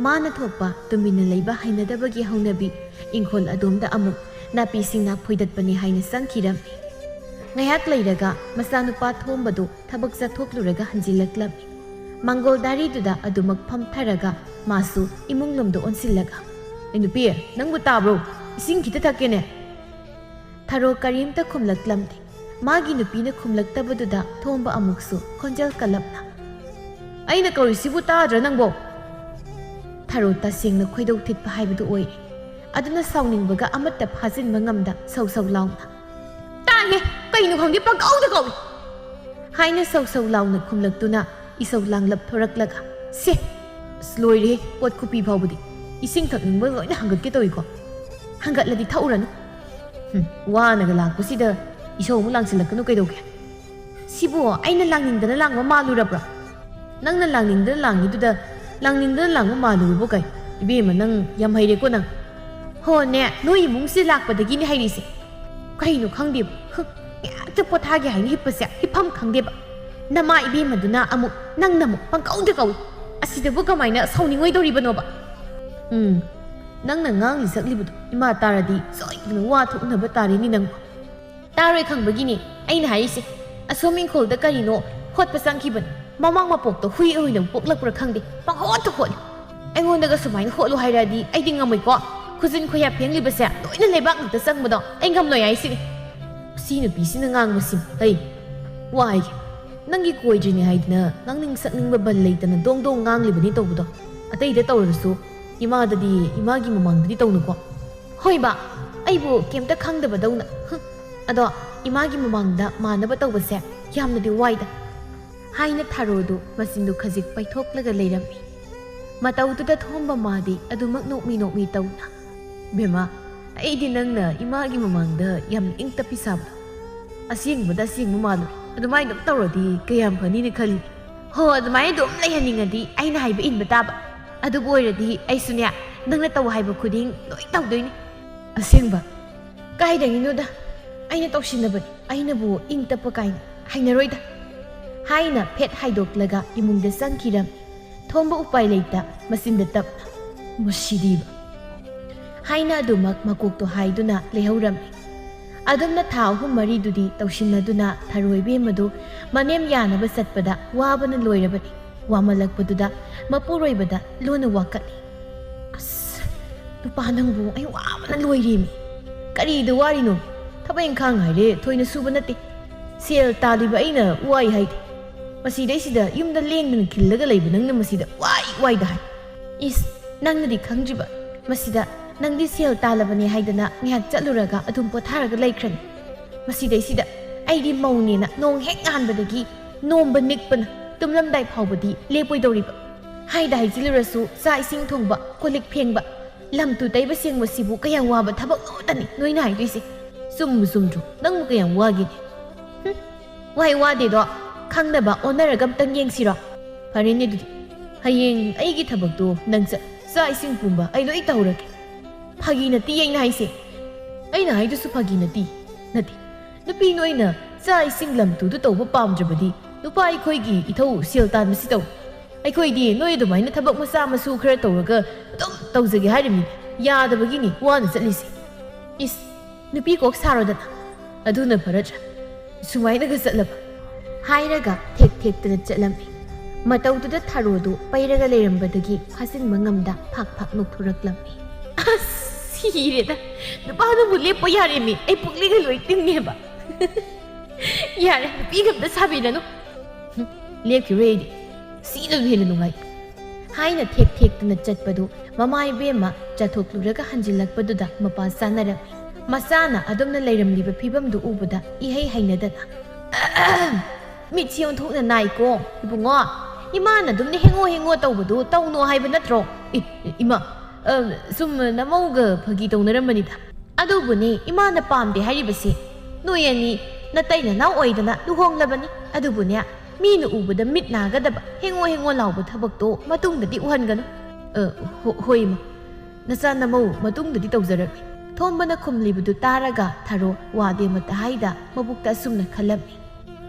ꯃꯥꯅ ꯊꯣꯛꯄ ꯇꯨꯃꯤꯟꯅ ꯂꯩꯕ ꯍꯩꯅꯗꯕꯒꯤ ꯍꯧꯅꯕꯤ ꯏꯪꯈꯣꯜ ꯑꯗꯣꯝꯗ ꯑꯃꯨꯛ ꯅꯥꯄꯤ ꯁꯤꯡꯅꯥ ꯐꯣꯏꯗꯠꯄꯅꯤ ꯍꯥꯏꯅ ꯆꯪꯈꯤꯔꯝꯃꯤ꯫ ꯉꯥꯏꯍꯥꯛ ꯂꯩꯔꯒ ꯃꯆꯥꯅꯨꯄꯥ ꯊꯣꯝꯕꯗꯨ ꯊꯕꯛ ꯆꯠꯊꯣꯛꯂꯨꯔꯒ ꯍꯟꯖꯤꯜꯂꯛꯂꯝꯃꯤ꯫ ꯃꯪꯒꯣꯜ ꯗꯥꯔꯤꯗꯨꯗ ꯑꯗꯨꯃꯛ ꯐꯝꯊꯔꯒ ꯃꯥꯁꯨ ꯏꯃꯨꯡꯂꯣꯝꯗ ꯑꯣꯟꯁꯤꯜꯂꯒ, "ꯑꯦ ꯅꯨꯄꯤ, ꯅꯪꯕꯨ ꯇꯥꯕ꯭ꯔꯣ? ꯏꯁꯤꯡ ꯈꯤꯇ ꯊꯛꯀꯦꯅꯦ?" ꯊꯔꯣ ꯀꯔꯤꯝꯇ ꯈꯨꯝꯂꯛꯂꯝꯗꯦ꯫ ꯃꯥꯒꯤ ꯅꯨꯄꯤꯅ ꯈꯨꯝꯂꯛꯇꯕꯗꯨꯗ ꯊꯣꯝꯕ ꯑꯃꯨꯛꯁꯨ ꯈꯣꯟꯖꯦꯜ ꯀꯜꯂꯞꯅ, "ꯑꯩꯅ ꯀꯧꯔꯤꯁꯤꯕꯨ ꯇꯥꯗ꯭ꯔꯥ ꯅꯪꯕꯣ?" ꯊꯔꯣ ꯇꯁꯦꯡꯅ ꯈꯣꯏꯗꯧ ꯊꯤꯠꯄ ꯍꯥꯏꯕꯗꯨ ꯑꯣꯏꯔꯦ꯫ ꯑꯗꯨꯅ ꯁꯥꯎꯅꯤꯡꯕꯒ ꯑꯃꯠꯇ ꯐꯥꯖꯤꯟꯕ ꯉꯝꯗ ꯁꯧ ꯁꯧ ꯂꯥꯎꯅ, "ꯇꯥꯏꯍꯦ, ꯀꯩꯅꯣ ꯈꯪꯗꯦ, ꯄꯪꯀꯧꯗ ꯀꯧꯏ!" ꯍꯥꯏꯅ ꯁꯧ ꯁꯧ ꯂꯥꯎꯅ ꯈꯨꯝꯂꯛꯇꯨꯅ ꯏꯁꯧ ꯂꯥꯡꯂꯞ ꯊꯣꯔꯛꯂꯒ, "ꯁꯦ, ꯑꯁ, ꯂꯣꯏꯔꯦꯍꯦ, ꯄꯣꯠ ꯈꯨꯄꯤ ꯐꯥꯎꯕꯗꯤ꯫ ꯏꯁꯤꯡ ꯊꯛꯅꯤꯡꯕ ꯂꯣꯏꯅ ꯍꯪꯒꯠꯀꯦ ꯇꯧꯏꯀꯣ꯫ ꯍꯪꯒꯠꯂꯗꯤ ꯊꯛꯎꯔꯅꯨ꯫ ꯍꯨꯝ, ꯋꯥꯅꯒ ꯂꯥꯛꯄꯁꯤꯗ ꯏꯁꯧ ꯑꯃꯨꯛ ꯂꯥꯡꯁꯤꯜꯂꯛꯀꯅꯨ ꯀꯩꯗꯧꯒꯦ? ꯁꯤꯕꯨ ꯑꯩꯅ ꯂꯥꯡꯅꯤꯡꯗꯅ ꯂꯥꯡꯕ ꯃꯥꯜꯂꯨꯔꯕ꯭ꯔꯣ? ꯅꯪꯅ ꯂꯥꯡꯅꯤꯡꯗꯅ ꯂꯥꯡꯉꯤꯗꯨꯗ ꯂꯥꯡꯅꯤꯡꯗꯅ ꯂꯥꯡꯕ ꯃꯥꯜꯂꯨꯔꯕꯣ ꯀꯩ? ꯏꯕꯦꯝꯃ, ꯅꯪ ꯌꯥꯝ ꯍꯩꯔꯦꯀꯣ ꯅꯪ꯫ ꯍꯣꯅꯦ, ꯅꯣꯏ ꯏꯃꯨꯡꯁꯦ ꯂꯥꯛꯄꯗꯒꯤꯅꯦ ꯍꯩꯔꯤꯁꯦ꯫ ꯀꯩꯅꯣ ꯈꯪꯗꯦꯕ꯫ ꯍꯨꯝ, ꯉꯥꯛꯇ ꯄꯣꯊꯥꯒꯦ ꯍꯥꯏꯅ ꯍꯤꯞꯄꯁꯦ ꯍꯤꯞꯐꯝ ꯈꯪꯗꯦꯕ꯫ ꯅꯃꯥ ꯏꯕꯦꯝꯃꯗꯨꯅ ꯑꯃꯨꯛ ꯅꯪꯅ ꯑꯃꯨꯛ ꯄꯪꯀꯧꯗ ꯀꯧꯏ꯫ ꯑꯁꯤꯗꯕꯨ ꯀꯃꯥꯏꯅ ꯁꯥꯎꯅꯤꯡꯉꯣꯏꯗꯧꯔꯤꯕꯅꯣꯕ? ꯎꯝ, ꯅꯪꯅ ꯉꯥꯡꯂꯤ ꯁꯛꯂꯤꯕꯗꯣ ꯏꯃꯥ ꯇꯥꯔꯗꯤ ꯁꯣꯏꯗꯅ ꯋꯥ ꯊꯣꯛꯅꯕ ꯇꯥꯔꯦꯅꯦ ꯅꯪꯕꯨ꯫ ꯇꯥꯔꯣꯏ ꯈꯪꯕꯒꯤꯅꯦ ꯑꯩꯅ ꯍꯥꯏꯔꯤꯁꯦ꯫ ꯑꯁꯣꯝ ꯏꯪꯈꯣꯜꯗ ꯀꯔꯤꯅꯣ ꯍꯣꯠꯄ ꯆꯪꯈꯤꯕꯅꯤ꯫ ꯃꯃꯥꯡ ꯃꯄꯣꯛꯇꯣ ꯍꯨꯏ ꯑꯣꯏꯅ ꯄꯣꯛꯂꯛꯄ꯭ꯔꯥ ꯈꯪꯗꯦ, ꯄꯪꯍꯣꯠꯇ ꯍꯣꯠꯂꯤ꯫ ꯑꯩꯉꯣꯟꯗꯒ ꯁꯨꯃꯥꯏꯅ ꯍꯣꯠꯂꯨ ꯍꯥꯏꯔꯛꯑꯗꯤ ꯑꯩꯗꯤ ꯉꯝꯃꯣꯏꯀꯣ꯫ ꯈꯨꯖꯤꯟ ꯈꯨꯌꯥ ꯐꯦꯡꯂꯤꯕꯁꯦ ꯂꯣꯏꯅ ꯂꯩꯕꯥꯛ ꯉꯥꯛꯇ ꯆꯪꯕꯗꯣ ꯑꯩ ꯉꯝꯂꯣꯏ ꯍꯥꯏꯁꯤꯅꯤ꯫ ꯁꯤ ꯅꯨꯄꯤꯁꯤꯅ ꯉꯥꯡꯕꯁꯤ ꯑꯩ ꯋꯥꯏꯒꯦ꯫ ꯅꯪꯒꯤ ꯀꯣꯏꯗ꯭ꯔꯤꯅꯤ ꯍꯥꯏꯗꯅ ꯉꯥꯡꯅꯤꯡ ꯁꯛꯅꯤꯡꯕ ꯕꯜ ꯂꯩꯇꯅ ꯗꯣꯡ ꯗꯣꯡ ꯉꯥꯡꯂꯤꯕꯅꯤ ꯇꯧꯕꯗꯣ꯫ ꯑꯇꯩꯗ ꯇꯧꯔꯁꯨ ꯏꯃꯥꯗꯗꯤ, ꯏꯃꯥꯒꯤ ꯃꯃꯥꯡꯗꯗꯤ ꯇꯧꯅꯨꯀꯣ꯫ ꯍꯣꯏꯕ, ꯑꯩꯕꯨ ꯀꯩꯝꯇ ꯈꯪꯗꯕꯗꯧꯅ꯫ ꯍꯨꯝ, ꯑꯗꯣ ꯏꯃꯥꯒꯤ ꯃꯃꯥꯡꯗ ꯃꯥꯟꯅꯕ ꯇꯧꯕꯁꯦ ꯌꯥꯝꯅꯗꯤ ꯋꯥꯏꯗ꯫ ꯍꯥꯏꯅ ꯊꯥꯔꯣꯗꯨ ꯃꯆꯤꯟꯗꯨ ꯈꯖꯤꯛ ꯄꯩꯊꯣꯛꯂꯒ ꯂꯩꯔꯝꯃꯤ꯫ ꯃꯇꯧꯗꯨꯗ ꯊꯣꯝꯕ ꯃꯥꯗꯤ ꯑꯗꯨꯃꯛ ꯅꯣꯛꯃꯤ ꯅꯣꯛꯃꯤ ꯇꯧꯅ, "ꯕꯦꯝꯃ, ꯑꯩꯗꯤ ꯅꯪꯅ ꯏꯃꯥꯒꯤ ꯃꯃꯥꯡꯗ ꯌꯥꯝ ꯏꯪ ꯇꯞꯄꯤ ꯁꯥꯕꯗꯣ ꯑꯁꯦꯡꯕꯗ ꯑꯁꯦꯡꯕ ꯃꯥꯜꯂꯨꯔꯦ꯫ ꯑꯗꯨꯃꯥꯏꯅ ꯑꯗꯨꯝ ꯇꯧꯔꯗꯤ ꯀꯌꯥꯝ ꯐꯅꯤꯅ ꯈꯜꯂꯤ꯫ ꯍꯣ, ꯑꯗꯨꯃꯥꯏꯅ ꯑꯗꯨꯝ ꯂꯩꯍꯟꯅꯤꯡꯉꯗꯤ ꯑꯩꯅ ꯍꯥꯏꯕ ꯏꯟꯕ ꯇꯥꯕ꯫ ꯑꯗꯨꯕꯨ ꯑꯣꯏꯔꯗꯤ ꯑꯩꯁꯨꯅꯦ, ꯅꯪꯅ ꯇꯧ ꯍꯥꯏꯕ ꯈꯨꯗꯤꯡ ꯂꯣꯏ ꯇꯧꯗꯣꯏꯅꯤ꯫" "ꯑꯁꯦꯡꯕ? ꯀꯥꯏꯗꯒꯤꯅꯣꯗ? ꯑꯩꯅ ꯇꯧꯁꯤꯟꯅꯕꯅꯤ꯫ ꯑꯩꯅꯕꯨ ꯏꯪ ꯇꯞꯄ ꯀꯥꯏꯅ ꯍꯩꯅꯔꯣꯏꯗ꯫" ꯍꯥꯏꯅ ꯐꯦꯠ ꯍꯥꯏꯗꯣꯛꯂꯒ ꯏꯃꯨꯡꯗ ꯆꯪꯈꯤꯔꯝꯃꯤ꯫ ꯊꯣꯝꯕ ꯎꯄꯥꯏ ꯂꯩꯇ ꯃꯆꯤꯟꯗ ꯇꯞꯅ, "ꯃꯁꯤꯗꯤꯕ" ꯍꯥꯏꯅ ꯑꯗꯨꯃꯛ ꯃꯀꯣꯛꯇꯣ ꯍꯥꯏꯗꯨꯅ ꯂꯩꯍꯧꯔꯝꯃꯤ꯫ ꯑꯗꯨꯝꯅ ꯊꯥ ꯑꯍꯨꯝ ꯃꯔꯤꯗꯨꯗꯤ ꯇꯧꯁꯤꯟꯅꯗꯨꯅ ꯊꯔꯣꯏ ꯕꯦꯝꯃꯗꯨ ꯃꯅꯦꯝ ꯌꯥꯅꯕ ꯆꯠꯄꯗ ꯋꯥꯕꯅ ꯂꯣꯏꯔꯕꯅꯤ꯫ ꯋꯥꯃꯜꯂꯛꯄꯗꯨꯗ ꯃꯄꯨꯔꯣꯏꯕꯗ ꯂꯣꯟꯅ ꯋꯥꯀꯠꯂꯤ꯫ "ꯑꯁ, ꯅꯨꯄꯥ ꯅꯪꯕꯨ ꯑꯩ ꯋꯥꯕꯅ ꯂꯣꯏꯔꯦꯃꯤ꯫ ꯀꯔꯤꯗ ꯋꯥꯔꯤꯅꯣ? ꯊꯕꯛ ꯏꯪꯈꯥꯡ ꯍꯥꯏꯔꯦ ꯊꯣꯏꯅ ꯁꯨꯕ ꯅꯠꯇꯦ꯫ ꯁꯦꯜ ꯇꯥꯜꯂꯤꯕ ꯑꯩꯅ ꯋꯥꯏ ꯍꯥꯏꯗꯦ꯫ ꯃꯁꯤꯗꯩꯁꯤꯗ ꯌꯨꯝꯗ ꯂꯦꯡꯗꯅ ꯈꯤꯜꯂꯒ ꯂꯩꯕ ꯅꯪꯅ ꯃꯁꯤꯗ ꯋꯥꯏ ꯋꯥꯏꯗ ꯍꯥꯏ꯫ ꯏꯁ, ꯅꯪꯅꯗꯤ ꯈꯪꯗ꯭ꯔꯤꯕ꯫ ꯃꯁꯤꯗ ꯅꯪꯗꯤ ꯁꯦꯜ ꯇꯥꯜꯂꯕꯅꯦ ꯍꯥꯏꯗꯅ ꯉꯥꯏꯍꯥꯛ ꯆꯠꯂꯨꯔꯒ ꯑꯗꯨꯝ ꯄꯣꯊꯥꯔꯒ ꯂꯩꯈ꯭ꯔꯅꯤ꯫ ꯃꯁꯤꯗꯩꯁꯤꯗ ꯑꯩꯗꯤ ꯃꯧꯅꯦꯅ ꯅꯣꯡ ꯍꯦꯛ ꯉꯥꯟꯕꯗꯒꯤ ꯅꯣꯝꯕ ꯅꯤꯛꯄꯅ ꯇꯨꯝꯂꯝꯗꯥꯏ ꯐꯥꯎꯕꯗꯤ ꯂꯦꯞꯄꯣꯏꯗꯧꯔꯤꯕ꯫ ꯍꯥꯏꯗ ꯍꯥꯏꯖꯤꯜꯂꯨꯔꯁꯨ ꯆꯥꯛ ꯏꯁꯤꯡ ꯊꯣꯡꯕ, ꯀꯣꯜ ꯂꯤꯛ ꯐꯦꯡꯕ, ꯂꯝ ꯇꯨ ꯇꯩꯕ ꯁꯦꯡꯕꯁꯤꯕꯨ ꯀꯌꯥꯝ ꯋꯥꯕ ꯊꯕꯛꯅꯣꯗꯅꯤ ꯅꯣꯏꯅ ꯍꯥꯏꯗꯣꯏꯁꯦ꯫ ꯆꯨꯝꯕꯨ ꯆꯨꯝꯗ꯭ꯔꯣ? ꯅꯪꯕꯨ ꯀꯌꯥꯝ ꯋꯥꯒꯦꯅꯦ? ꯍꯨꯝ꯫ ꯋꯥꯍꯩ ꯋꯥꯗꯦꯗꯣ ꯈꯪꯅꯕ ꯑꯣꯟꯅꯔꯒ ꯑꯝꯇꯪ ꯌꯦꯡꯁꯤꯔꯣ? ꯐꯔꯦꯅꯦ ꯑꯗꯨꯗꯤ꯫ ꯍꯌꯦꯡ ꯑꯩꯒꯤ ꯊꯕꯛꯇꯣ ꯅꯪ ꯆꯠ, ꯆꯥꯛ ꯏꯁꯤꯡ ꯄꯨꯝꯕ ꯑꯩ ꯂꯣꯏ ꯇꯧꯔꯒꯦ꯫ ꯐꯥꯒꯤ ꯅꯠꯇꯦ ꯑꯩꯅ ꯍꯥꯏꯁꯦ꯫ ꯑꯩꯅ ꯍꯥꯏꯗꯨꯁꯨ ꯐꯥꯒꯤ ꯅꯠꯇꯦ꯫ ꯅꯠꯇꯦ꯫ ꯅꯨꯄꯤ ꯅꯣꯏꯅ ꯆꯥꯛ ꯏꯁꯤꯡ ꯂꯝ ꯇꯨꯗꯨ ꯇꯧꯕ ꯄꯥꯝꯗ꯭ꯔꯕꯗꯤ ꯅꯨꯄꯥ ꯑꯩꯈꯣꯏꯒꯤ ꯏꯊꯧ ꯁꯦꯜ ꯇꯥꯟꯕꯁꯤ ꯇꯧ꯫ ꯑꯩꯈꯣꯏꯗꯤ ꯅꯣꯏ ꯑꯗꯨꯃꯥꯏꯅ ꯊꯕꯛ ꯃꯆꯥ ꯃꯁꯨ ꯈꯔ ꯇꯧꯔꯒ ꯑꯗꯨꯝ ꯇꯧꯖꯒꯦ ꯍꯥꯏꯔꯤꯕꯅꯤ꯫ ꯌꯥꯗꯕꯒꯤꯅꯤ ꯋꯥꯅ ꯆꯠꯂꯤꯁꯦ꯫ ꯏꯁ, ꯅꯨꯄꯤ ꯀꯣꯛ ꯁꯥꯔꯣꯗꯅ꯫ ꯑꯗꯨꯅ ꯐꯔꯗ꯭ꯔꯥ? ꯁꯨꯃꯥꯏꯅꯒ ꯆꯠꯂꯕ? ꯍꯥꯏꯔꯒ ꯊꯦꯛ ꯊꯦꯛꯇꯅ ꯆꯠꯂꯝꯃꯤ꯫ ꯃꯇꯧꯗꯨꯗ ꯊꯔꯣꯗꯨ ꯄꯩꯔꯒ ꯂꯩꯔꯝꯕꯗꯒꯤ ꯐꯥꯖꯤꯟꯕ ꯉꯝꯗ ꯐꯥꯛ ꯐꯥꯛ ꯅꯣꯛꯊꯣꯔꯛꯂꯝꯃꯤ꯫ ꯑꯁ, ꯁꯤꯔꯦꯗ꯫ ꯅꯨꯄꯥꯗꯨꯕꯨ ꯂꯦꯞꯄꯣ ꯌꯥꯔꯦꯃꯤ꯫ ꯑꯩ ꯄꯨꯛꯂꯤꯒ ꯂꯣꯏ ꯇꯤꯡꯉꯦꯕ꯫ ꯌꯥꯔꯦ, ꯅꯨꯄꯤꯒ ꯑꯝꯇ ꯁꯥꯕꯤꯔꯅꯨ꯫ ꯍꯨꯝ, ꯂꯦꯞꯈꯤꯔꯣꯏ ꯑꯩꯗꯤ꯫ ꯁꯤꯅꯕꯨ ꯍꯦꯟꯅ ꯅꯨꯡꯉꯥꯏ꯫ ꯍꯥꯏꯅ ꯊꯦꯛ ꯊꯦꯛꯇꯨꯅ ꯆꯠꯄꯗꯨ ꯃꯃꯥ ꯏꯕꯦꯝꯃ ꯆꯠꯊꯣꯛꯂꯨꯔꯒ ꯍꯟꯖꯤꯜꯂꯛꯄꯗꯨꯗ ꯃꯄꯥ ꯆꯥꯅꯔꯝꯃꯤ꯫ ꯃꯆꯥꯅ ꯑꯗꯨꯝꯅ ꯂꯩꯔꯝꯂꯤꯕ ꯐꯤꯕꯝꯗꯨ ꯎꯕꯗ ꯏꯍꯩ ꯍꯩꯅꯗꯅ, "ꯑꯍꯝ! ꯃꯤꯠꯁꯤ ꯑꯣꯟꯊꯣꯛꯅ ꯅꯥꯏꯀꯣ, ꯏꯕꯨꯡꯉꯣ꯫ ꯏꯃꯥꯅ ꯑꯗꯨꯝꯅ ꯍꯦꯡꯉꯣ ꯍꯦꯡꯉꯣ ꯇꯧꯕꯗꯨ ꯇꯧꯅꯣ ꯍꯥꯏꯕ ꯅꯠꯇ꯭ꯔꯣ?" "ꯏ, ꯏꯃꯥ, ꯑ, ꯁꯨꯝ ꯅꯃꯧꯒ ꯐꯥꯒꯤ ꯇꯧꯅꯔꯝꯕꯅꯤꯗ꯫" "ꯑꯗꯨꯕꯨꯅꯦ, ꯏꯃꯥꯅ ꯄꯥꯝꯗꯦ ꯍꯥꯏꯔꯤꯕꯁꯦ꯫ ꯅꯣꯏ ꯑꯅꯤ ꯅꯇꯩ ꯅꯅꯥꯎ ꯑꯣꯏꯗꯅ ꯂꯨꯍꯣꯡꯂꯕꯅꯤ꯫ ꯑꯗꯨꯕꯨꯅꯦ, ꯃꯤꯅ ꯎꯕꯗ ꯃꯤꯠ ꯅꯥꯒꯗꯕ ꯍꯦꯡꯉꯣ ꯍꯦꯡꯉꯣ ꯂꯥꯎꯕ ꯊꯕꯛꯇꯣ ꯃꯇꯨꯡꯗꯗꯤ ꯎꯍꯟꯒꯅꯨ꯫" "ꯑ, ꯍꯣ-, ꯍꯣꯏ ꯏꯃꯥ꯫ ꯅꯆꯥ ꯅꯃꯧ ꯃꯇꯨꯡꯗꯗꯤ ꯇꯧꯖꯔꯒꯦ꯫" ꯊꯣꯝꯕꯅ ꯈꯨꯝꯂꯤꯕꯗꯨ ꯇꯥꯔꯒ ꯊꯔꯣ ꯋꯥꯗꯦ ꯑꯃꯠꯇ ꯍꯥꯏꯗ ꯃꯕꯨꯛꯇ ꯑꯁꯨꯝꯅ ꯈꯜꯂꯝꯃꯤ꯫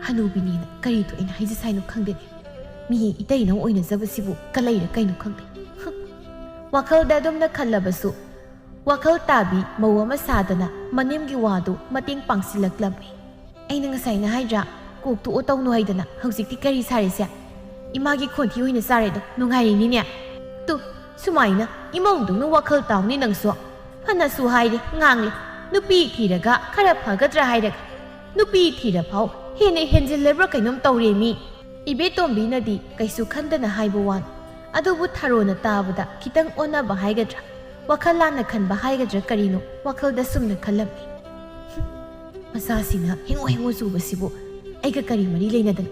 "ꯍꯅꯨꯕꯤꯅꯦꯅ ꯀꯔꯤ ꯊꯣꯛꯏꯅ ꯍꯥꯏꯖ ꯁꯥꯏꯅꯣ ꯈꯪꯗꯦꯅꯦ꯫ ꯃꯤ ꯏꯇꯩꯅꯧ ꯑꯣꯏꯅꯖꯕꯁꯤꯕꯨ ꯀꯂꯩꯔ ꯀꯩꯅꯣ ꯈꯪꯗꯦ꯫" ꯍꯨꯝ꯫ ꯋꯥꯈꯜꯗ ꯑꯗꯨꯝꯅ ꯈꯜꯂꯕꯁꯨ ꯋꯥꯈꯜ ꯇꯥꯕꯤ ꯃꯧ ꯑꯃ ꯁꯥꯗꯅ ꯃꯅꯦꯝꯒꯤ ꯋꯥꯗꯨ ꯃꯇꯦꯡ ꯄꯥꯡꯁꯤꯜꯂꯛꯂꯝꯃꯤ꯫ "ꯑꯩꯅ ꯉꯁꯥꯏꯅ ꯍꯥꯏꯗ꯭ꯔꯥ, ꯀꯣꯛ ꯇꯣꯛꯑꯣ ꯇꯧꯅꯨ ꯍꯥꯏꯗꯅ, ꯍꯧꯖꯤꯛꯇꯤ ꯀꯔꯤ ꯁꯥꯔꯤꯁꯦ? ꯏꯃꯥꯒꯤ ꯈꯣꯟꯊꯤ ꯑꯣꯏꯅ ꯆꯥꯔꯦꯗꯣ, ꯅꯨꯡꯉꯥꯏꯔꯤꯅꯤꯅꯦ꯫" ꯇꯨ, ꯁꯨꯃꯥꯏꯅ ꯏꯃꯧꯗꯧꯅ ꯋꯥꯈꯜ ꯇꯥꯎꯅꯤ ꯅꯪꯁꯨ꯫ ꯐꯅꯁꯨ ꯍꯥꯏꯔꯦ, ꯉꯥꯡꯂꯦ꯫ ꯅꯨꯄꯤ ꯊꯤꯔꯒ ꯈꯔ ꯐꯒꯗ꯭ꯔꯥ ꯍꯥꯏꯔꯒ, ꯅꯨꯄꯤ ꯊꯤꯔꯐꯥꯎ ꯍꯦꯟꯅ ꯍꯦꯟꯖꯤꯜꯂꯕ꯭ꯔꯥ ꯀꯩꯅꯣꯝ ꯇꯧꯔꯦ ꯃꯤ꯫ ꯏꯕꯦꯇꯣꯝꯕꯤꯅꯗꯤ ꯀꯩꯁꯨ ꯈꯟꯗꯅ ꯍꯥꯏꯕ ꯋꯥꯅꯤ꯫ ꯑꯗꯨꯕꯨ ꯊꯔꯣꯅ ꯇꯥꯕꯗ ꯈꯤꯇꯪ ꯑꯣꯟꯅꯕ ꯍꯥꯏꯒꯗ꯭ꯔꯥ, ꯋꯥꯈꯜ ꯂꯥꯟꯅ ꯈꯟꯕ ꯍꯥꯏꯒꯗ꯭ꯔꯥ ꯀꯔꯤꯅꯣ, ꯋꯥꯈꯜꯗ ꯁꯨꯝꯅ ꯈꯜꯂꯝꯃꯤ꯫ "ꯍꯨꯝ, ꯃꯆꯥꯁꯤꯡꯅ ꯍꯦꯡꯉꯣ ꯍꯦꯡꯉꯣ ꯆꯨꯕꯁꯤꯕꯨ ꯑꯩꯒ ꯀꯔꯤ ꯃꯔꯤ ꯂꯩꯅꯗꯅ?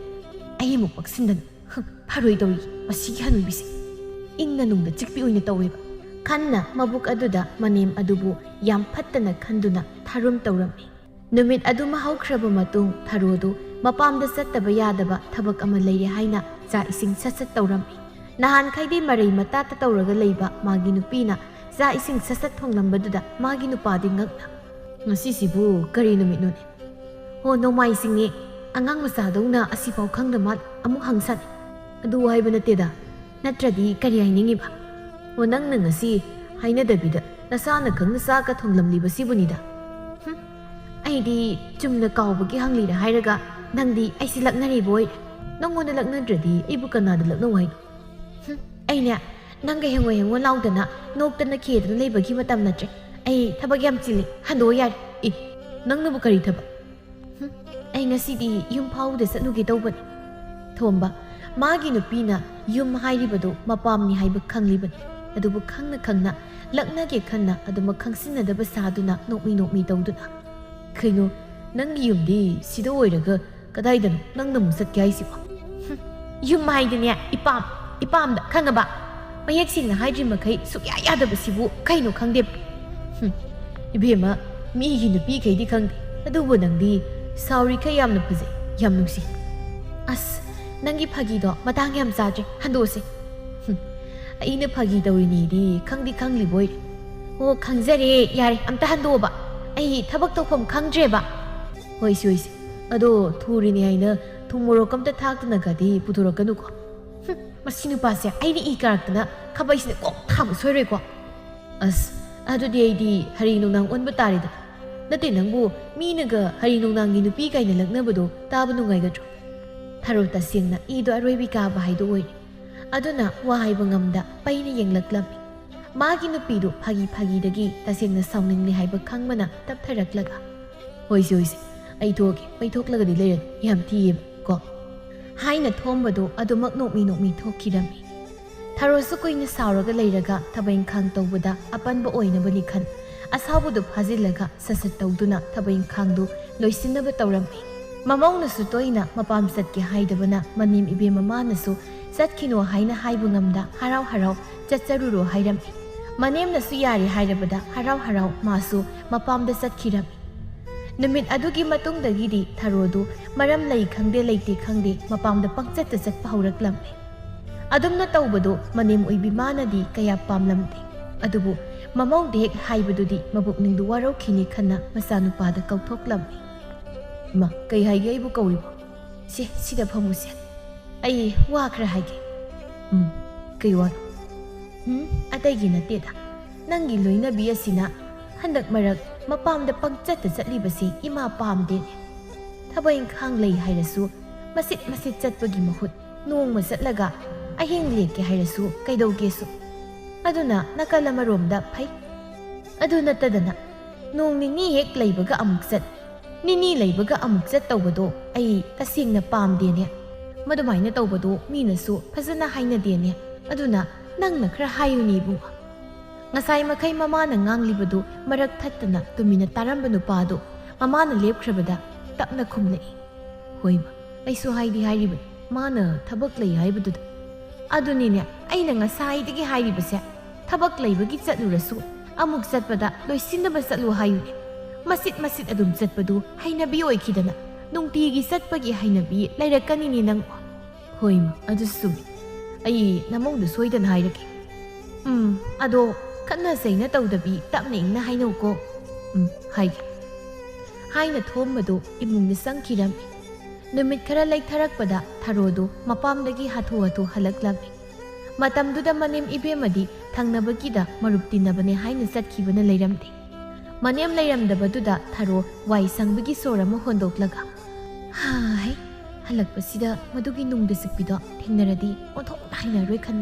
ꯑꯩ ꯑꯃꯨꯛ ꯄꯛꯁꯤꯟꯗꯅ꯫ ꯍꯨꯝ, ꯐꯔꯣꯏ ꯇꯧꯔꯤ ꯃꯁꯤꯒꯤ ꯍꯅꯨꯕꯤꯁꯦ꯫" ꯏꯪꯅ ꯅꯨꯡꯗ ꯆꯤꯛꯄꯤ ꯑꯣꯏꯅ ꯇꯧꯋꯦꯕ꯫ ꯈꯟꯅ ꯃꯕꯨꯛ ꯑꯗꯨꯗ ꯃꯅꯦꯝ ꯑꯗꯨꯕꯨ ꯌꯥꯝ ꯐꯠꯇꯅ ꯈꯟꯗꯨꯅ ꯊꯥꯔꯨꯝ ꯇꯧꯔꯝꯃꯤ꯫ ꯅꯨꯃꯤꯠ ꯑꯗꯨꯃ ꯍꯧꯈ꯭ꯔꯕ ꯃꯇꯨꯡ ꯊꯔꯣꯗꯨ ꯃꯄꯥꯝꯗ ꯆꯠꯇꯕ ꯌꯥꯗꯕ ꯊꯕꯛ ꯑꯃ ꯂꯩꯔꯦ ꯍꯥꯏꯅ ꯆꯥꯛ ꯏꯁꯤꯡ ꯁꯠ ꯁꯠ ꯇꯧꯔꯝꯃꯤ꯫ ꯅꯍꯥꯟꯈꯩꯗꯤ ꯃꯔꯩ ꯃꯇꯥꯠꯇ ꯇꯧꯔꯒ ꯂꯩꯕ ꯃꯥꯒꯤ ꯅꯨꯄꯤꯅ ꯆꯥꯛ ꯏꯁꯤꯡ ꯁꯠ ꯁꯠ ꯊꯣꯡꯂꯝꯕꯗꯨꯗ ꯃꯥꯒꯤ ꯅꯨꯄꯥꯗꯤ ꯉꯛꯅ, "ꯉꯁꯤꯁꯤꯕꯨ ꯀꯔꯤ ꯅꯨꯃꯤꯠꯅꯣꯅꯦ?" "ꯍꯣ, ꯅꯣꯡꯃꯥꯏꯖꯤꯡꯅꯦ꯫ ꯑꯉꯥꯡ ꯃꯆꯥꯗꯧꯅ ꯑꯁꯤꯐꯥꯎ ꯈꯪꯗ ꯃꯥꯜ ꯑꯃꯨꯛ ꯍꯪꯁꯥꯅꯤ꯫ ꯑꯗꯨ ꯍꯥꯏꯕ ꯅꯠꯇꯦꯗ꯫ ꯅꯠꯇ꯭ꯔꯗꯤ ꯀꯔꯤ ꯍꯥꯏꯅꯤꯡꯉꯤꯕ? ꯑꯣ, ꯅꯪꯅ ꯉꯁꯤ ꯍꯥꯏꯅꯗꯕꯤꯗ ꯅꯁꯥꯅ ꯈꯪꯅ ꯆꯥꯛꯀ ꯊꯣꯡꯂꯝꯂꯤꯕꯁꯤꯕꯨꯅꯤꯗ꯫ ꯍꯨꯝ, ꯑꯩꯗꯤ ꯆꯨꯝꯅ ꯀꯥꯎꯕꯒꯤ ꯍꯪꯂꯤꯔ ꯍꯥꯏꯔꯒ ꯅꯪꯗꯤ ꯑꯩꯁꯦ ꯂꯛꯅꯔꯤꯕ ꯑꯣꯏꯔꯦ꯫ ꯅꯪꯉꯣꯟꯗ ꯂꯛꯅꯗ꯭ꯔꯗꯤ ꯑꯩꯕꯨ ꯀꯅꯥꯗ ꯂꯛꯅꯧ ꯍꯥꯏꯅꯣ?" "ꯍꯨꯝ, ꯑꯩꯅꯦ ꯅꯪꯒ ꯍꯦꯡꯉꯣ ꯍꯦꯡꯉꯣ ꯂꯥꯎꯗꯅ ꯅꯣꯛꯇꯅ ꯈꯦꯗꯅ ꯂꯩꯕꯒꯤ ꯃꯇꯝ ꯅꯠꯇ꯭ꯔꯦ꯫ ꯑꯩ ꯊꯕꯛ ꯌꯥꯝ ꯆꯤꯜꯂꯤ, ꯍꯟꯗꯣꯛꯑꯣ ꯌꯥꯔꯦ꯫" "ꯑꯦ, ꯅꯪꯅꯕꯨ ꯀꯔꯤ ꯊꯕꯛ?" "ꯍꯨꯝ, ꯑꯩ ꯉꯁꯤꯗꯤ ꯌꯨꯝ ꯐꯥꯎꯗ ꯆꯠꯂꯨꯒꯦ ꯇꯧꯕꯅꯤ꯫" ꯊꯣꯝꯕ, ꯃꯥꯒꯤ ꯅꯨꯄꯤꯅ ꯌꯨꯝ ꯍꯥꯏꯔꯤꯕꯗꯨ ꯃꯄꯥꯝꯅꯤ ꯍꯥꯏꯕ ꯈꯪꯂꯤꯕꯅꯤ꯫ ꯑꯗꯨꯕꯨ ꯈꯪꯅ ꯈꯪꯅ ꯂꯛꯅꯒꯦ ꯈꯟꯅ ꯑꯗꯨꯃꯛ ꯈꯪꯁꯤꯟꯅꯗꯕ ꯁꯥꯗꯨꯅ ꯅꯣꯛꯃꯤ ꯅꯣꯛꯃꯤ ꯇꯧꯗꯨꯅ, "ꯀꯩꯅꯣ, ꯅꯪꯒꯤ ꯌꯨꯝꯗꯤ ꯁꯤꯗ ꯑꯣꯏꯔꯒ ꯀꯗꯥꯏꯗꯅꯣ ꯅꯪꯅ ꯑꯃꯨꯛ ꯆꯠꯀꯦ ꯍꯥꯏꯁꯤꯕꯣ?" "ꯍꯨꯝ, ꯌꯨꯝ ꯍꯥꯏꯗꯤꯅꯦ, ꯏꯄꯥꯝ, ꯏꯄꯥꯝꯗ, ꯈꯪꯉꯕ? ꯃꯌꯦꯛ ꯁꯦꯡꯅ ꯍꯥꯏꯗ꯭ꯔꯤ ꯃꯈꯩ ꯁꯨꯛꯌꯥ ꯌꯥꯗꯕꯁꯤꯕꯨ ꯀꯩꯅꯣ ꯈꯪꯗꯦꯕ꯫ ꯍꯨꯝ, ꯏꯕꯦꯝꯃ, ꯃꯤꯒꯤ ꯅꯨꯄꯤꯈꯩꯗꯤ ꯈꯪꯗꯦ, ꯑꯗꯨꯕꯨ ꯅꯪꯗꯤ ꯁꯥꯎꯔꯤꯈꯩ ꯌꯥꯝꯅ ꯐꯖꯩ, ꯌꯥꯝ ꯅꯨꯡꯁꯤ꯫ ꯑꯁ, ꯅꯪꯒꯤ ꯐꯥꯒꯤꯗꯣ ꯃꯇꯥꯡ ꯌꯥꯝ ꯆꯥꯗ꯭ꯔꯦ, ꯍꯟꯗꯣꯛꯑꯁꯦ꯫ ꯍꯨꯝ, ꯑꯩꯅ ꯐꯥꯒꯤ ꯇꯧꯔꯤꯅꯦꯗꯤ ꯈꯪꯗꯤ ꯈꯪꯂꯤꯕꯣꯏꯔꯦ꯫ ꯑꯣ, ꯈꯪꯖꯔꯦ, ꯌꯥꯔꯦ, ꯑꯝꯇ ꯍꯟꯗꯣꯛꯑꯣꯕ꯫ ꯑꯩ ꯊꯕꯛ ꯇꯧꯐꯝ ꯈꯪꯗ꯭ꯔꯦꯕ꯫" "ꯍꯣꯏꯁꯦ, ꯍꯣꯏꯁꯦ, ꯑꯗꯣ ꯊꯨꯔꯤꯅꯤ ꯍꯥꯏꯅ ꯊꯨꯝ ꯃꯣꯔꯣꯛ ꯑꯝꯇ ꯊꯥꯛꯇꯅꯒꯗꯤ ꯄꯨꯊꯣꯔꯛꯀꯅꯨꯀꯣ꯫" "ꯍꯨꯝ, ꯃꯁꯤ ꯅꯨꯄꯥꯁꯦ ꯑꯩꯅ ꯏ ꯀꯥꯔꯛꯇꯅ ꯈꯥꯕꯩꯁꯤꯅ ꯀꯣꯛ ꯊꯥꯕ ꯁꯣꯏꯔꯣꯏꯀꯣ꯫ ꯑꯁ, ꯑꯗꯨꯗꯤ ꯑꯩꯗꯤ ꯍꯔꯤ ꯅꯨꯡꯅꯥꯡ ꯑꯣꯟꯕ ꯇꯥꯔꯦꯗꯅ꯫ ꯅꯠꯇꯦ, ꯅꯪꯕꯨ ꯃꯤꯅꯒ ꯍꯔꯤ ꯅꯨꯡꯅꯥꯡꯒꯤ ꯅꯨꯄꯤ ꯀꯥꯏꯅ ꯂꯛꯅꯕꯗꯣ ꯇꯥꯕ ꯅꯨꯡꯉꯥꯏꯒꯗ꯭ꯔꯣ?" ꯊꯔꯣ ꯇꯁꯦꯡꯅ ꯏꯗꯣ ꯑꯔꯣꯏꯕꯤ ꯀꯥꯕ ꯍꯥꯏꯗꯣ ꯑꯣꯏꯔꯦ꯫ ꯑꯗꯨꯅ ꯋꯥ ꯍꯥꯏꯕ ꯉꯝꯗ ꯄꯩꯅ ꯌꯦꯡꯂꯛꯂꯝꯃꯤ꯫ ꯃꯥꯒꯤ ꯅꯨꯄꯤꯗꯨ ꯐꯥꯒꯤ ꯐꯥꯒꯤꯗꯒꯤ ꯇꯁꯦꯡꯅ ꯁꯥꯎꯅꯤꯡꯂꯤ ꯍꯥꯏꯕ ꯈꯪꯕꯅ ꯇꯞꯊꯔꯛꯂꯒ, "ꯍꯣꯏꯁꯦ, ꯍꯣꯏꯁꯦ, ꯑꯩ ꯊꯣꯛꯑꯒꯦ, ꯄꯩꯊꯣꯛꯂꯒꯗꯤ ꯂꯩꯔꯅꯨ, ꯌꯥꯝ ꯊꯤꯌꯦꯕ ꯀꯣ" ꯍꯥꯏꯅ ꯊꯣꯝꯕꯗꯨ ꯑꯗꯨꯃꯛ ꯅꯣꯛꯃꯤ ꯅꯣꯛꯃꯤ ꯊꯣꯛꯈꯤꯔꯝꯃꯤ꯫ ꯊꯔꯣꯁꯨ ꯀꯨꯏꯅ ꯁꯥꯎꯔꯒ ꯂꯩꯔꯒ ꯊꯕꯛ ꯏꯪꯈꯥꯡ ꯇꯧꯕꯗ ꯑꯄꯟꯕ ꯑꯣꯏꯅꯕꯅꯤ ꯈꯟ ꯑꯁꯥꯎꯕꯗꯨ ꯐꯥꯖꯤꯜꯂꯒ ꯁꯠ ꯁꯠ ꯇꯧꯗꯨꯅ ꯊꯕꯛ ꯏꯪꯈꯥꯡꯗꯨ ꯂꯣꯏꯁꯤꯟꯅꯕ ꯇꯧꯔꯝꯃꯤ꯫ ꯃꯃꯧꯅꯁꯨ ꯇꯣꯏꯅ ꯃꯄꯥꯝ ꯆꯠꯀꯦ ꯍꯥꯏꯗꯕꯅ ꯃꯅꯦꯝ ꯏꯕꯦꯝ ꯃꯃꯥꯅꯁꯨ ꯆꯠꯈꯤꯅꯣ ꯍꯥꯏꯅ ꯍꯥꯏꯕ ꯉꯝꯗ ꯍꯔꯥꯎ ꯍꯔꯥꯎ ꯆꯠꯆꯔꯨꯔꯣ ꯍꯥꯏꯔꯝꯃꯤ꯫ ꯃꯅꯦꯝꯅꯁꯨ ꯌꯥꯔꯦ ꯍꯥꯏꯔꯕꯗ ꯍꯔꯥꯎ ꯍꯔꯥꯎ ꯃꯥꯁꯨ ꯃꯄꯥꯝꯗ ꯆꯠꯈꯤꯔꯝꯃꯤ꯫ ꯅꯨꯃꯤꯠ ꯑꯗꯨꯒꯤ ꯃꯇꯨꯡꯗꯒꯤꯗꯤ ꯊꯔꯣꯗꯨ ꯃꯔꯝ ꯂꯩ ꯈꯪꯗꯦ ꯂꯩꯇꯦ ꯈꯪꯗꯦ ꯃꯄꯥꯝꯗ ꯄꯪꯆꯠꯇ ꯆꯠꯄ ꯍꯧꯔꯛꯂꯝꯃꯤ꯫ ꯑꯗꯨꯝꯅ ꯇꯧꯕꯗꯨ ꯃꯅꯦꯝ ꯑꯣꯏꯕꯤ ꯃꯥꯅꯗꯤ ꯀꯌꯥ ꯄꯥꯝꯂꯝꯗꯦ꯫ ꯑꯗꯨꯕꯨ ꯃꯃꯧꯗ ꯍꯦꯛ ꯍꯥꯏꯕꯗꯨꯗꯤ ꯃꯕꯨꯛꯅꯤꯡꯗꯨ ꯋꯥꯔꯧꯈꯤꯅꯤ ꯈꯟꯅ ꯃꯆꯥꯅꯨꯄꯥꯗ ꯀꯧꯊꯣꯛꯂꯝꯃꯤ꯫ "ꯏꯃꯥ, ꯀꯩ ꯍꯥꯏꯒꯦ ꯑꯩꯕꯨ ꯀꯧꯔꯤꯕꯣ? ꯁꯦ, ꯁꯤꯗ ꯐꯝꯃꯨꯁꯦ꯫ ꯑꯩ ꯋꯥ ꯈꯔ ꯍꯥꯏꯒꯦ꯫" "ꯎꯝ, ꯀꯩ ꯋꯥꯅꯣ?" "ꯎꯝ, ꯑꯇꯩꯒꯤ ꯅꯠꯇꯦꯗ꯫ ꯅꯪꯒꯤ ꯂꯣꯏꯅꯕꯤ ꯑꯁꯤꯅ ꯍꯟꯗꯛ ꯃꯔꯛ ꯃꯄꯥꯝꯗ ꯄꯪꯆꯠꯇ ꯆꯠꯂꯤꯕꯁꯤ ꯏꯃꯥ ꯄꯥꯝꯗꯦꯅꯦ꯫ ꯊꯕꯛ ꯏꯪꯈꯥꯡ ꯂꯩ ꯍꯥꯏꯔꯁꯨ ꯃꯁꯤꯠ ꯃꯁꯤꯠ ꯆꯠꯄꯒꯤ ꯃꯍꯨꯠ ꯅꯣꯡꯃ ꯆꯠꯂꯒ ꯑꯍꯤꯡ ꯂꯦꯛꯀꯦ ꯍꯥꯏꯔꯁꯨ ꯀꯩꯗꯧꯒꯦꯁꯨ꯫ ꯑꯗꯨꯅ ꯅꯥꯀꯜ ꯑꯃꯔꯣꯝꯗ ꯐꯩ꯫ ꯑꯗꯨ ꯅꯠꯇꯗꯅ ꯅꯣꯡ ꯅꯤꯅꯤ ꯍꯦꯛ ꯂꯩꯕꯒ ꯑꯃꯨꯛ ꯆꯠ, ꯅꯤꯅꯤ ꯂꯩꯕꯒ ꯑꯃꯨꯛ ꯆꯠ ꯇꯧꯕꯗꯣ ꯑꯩ ꯇꯁꯦꯡꯅ ꯄꯥꯝꯗꯦꯅꯦ꯫ ꯃꯗꯨꯃꯥꯏꯅ ꯇꯧꯕꯗꯣ ꯃꯤꯅꯁꯨ ꯐꯖꯅ ꯍꯥꯏꯅꯗꯦꯅꯦ꯫ ꯑꯗꯨꯅ ꯅꯪꯅ ꯈꯔ ꯍꯥꯏꯌꯨꯅꯦ ꯏꯕꯨꯡꯉꯣ꯫" ꯉꯁꯥꯏ ꯃꯈꯩ ꯃꯃꯥꯅ ꯉꯥꯡꯂꯤꯕꯗꯨ ꯃꯔꯛ ꯊꯠꯇꯅ ꯇꯨꯃꯤꯟꯅ ꯇꯥꯔꯝꯕ ꯅꯨꯄꯥꯗꯨ ꯃꯃꯥꯅ ꯂꯦꯞꯈ꯭ꯔꯕꯗ ꯇꯞꯅ ꯈꯨꯝꯂꯛꯏ꯫ "ꯍꯣꯏ ꯃꯥ, ꯑꯩꯁꯨ ꯍꯥꯏꯗꯤ ꯍꯥꯏꯔꯤꯕꯅꯤ, ꯃꯥꯅ ꯊꯕꯛ ꯂꯩ ꯍꯥꯏꯕꯗꯨꯗ꯫ ꯑꯗꯨꯅꯤꯅꯦ ꯑꯩꯅ ꯉꯁꯥꯏꯗꯒꯤ ꯍꯥꯏꯔꯤꯕꯁꯦ, ꯊꯕꯛ ꯂꯩꯕꯒꯤ ꯆꯠꯂꯨꯔꯁꯨ ꯑꯃꯨꯛ ꯆꯠꯄꯗ ꯂꯣꯏꯁꯤꯟꯅꯕ ꯆꯠꯂꯨ ꯍꯥꯏꯌꯨꯅꯦ꯫ ꯃꯁꯤꯠ ꯃꯁꯤꯠ ꯑꯗꯨꯝ ꯆꯠꯄꯗꯨ ꯍꯩꯅꯕꯤ ꯑꯣꯏꯈꯤꯗꯅ ꯅꯨꯡꯇꯤꯒꯤ ꯆꯠꯄꯒꯤ ꯍꯩꯅꯕꯤ ꯂꯩꯔꯛꯀꯅꯤꯅꯦ ꯅꯪ꯫" "ꯍꯣꯏ ꯃꯥ, ꯑꯗꯨꯁꯨ ꯆꯨꯝꯃꯤ꯫ ꯑꯩ ꯅꯃꯧꯗ ꯁꯣꯏꯗꯅ ꯍꯥꯏꯔꯒꯦ꯫" "ꯎꯝ, ꯑꯗꯣ ꯈꯠꯅ ꯆꯩꯅ ꯇꯧꯗꯕꯤ ꯇꯞꯅ ꯏꯪꯅ ꯍꯥꯏꯅꯧꯀꯣ꯫" "ꯎꯝ, ꯍꯥꯏꯒꯦ꯫" ꯍꯥꯏꯅ ꯊꯣꯝꯕꯗꯨ ꯏꯃꯨꯡꯗ ꯆꯪꯈꯤꯔꯝꯃꯤ꯫ ꯅꯨꯃꯤꯠ ꯈꯔ ꯂꯩꯊꯔꯛꯄꯗ ꯊꯔꯣꯗꯨ ꯃꯄꯥꯝꯗꯒꯤ ꯍꯥꯊꯨ ꯍꯥꯊꯨ ꯍꯜꯂꯛꯂꯝꯃꯤ꯫ ꯃꯇꯝꯗꯨꯗ ꯃꯅꯦꯝ ꯏꯕꯦꯝꯃꯗꯤ ꯊꯪꯅꯕꯒꯤꯗ ꯃꯔꯨꯞ ꯇꯤꯟꯅꯕꯅꯦ ꯍꯥꯏꯅ ꯆꯠꯈꯤꯕꯅ ꯂꯩꯔꯝꯗꯦ꯫ ꯃꯅꯦꯝ ꯂꯩꯔꯝꯗꯕꯗꯨꯗ ꯊꯔꯣ ꯋꯥꯏ ꯁꯪꯕꯒꯤ ꯁꯣꯔ ꯑꯃ ꯍꯣꯟꯗꯣꯛꯂꯒ, "ꯍꯥꯏ, ꯍꯜꯂꯛꯄꯁꯤꯗ ꯃꯗꯨꯒꯤ ꯅꯨꯡꯗ ꯆꯤꯛꯄꯤꯗꯣ ꯊꯦꯡꯅꯔꯗꯤ ꯑꯣꯟꯊꯣꯛꯅ ꯍꯩꯅꯔꯣꯏ ꯈꯟ,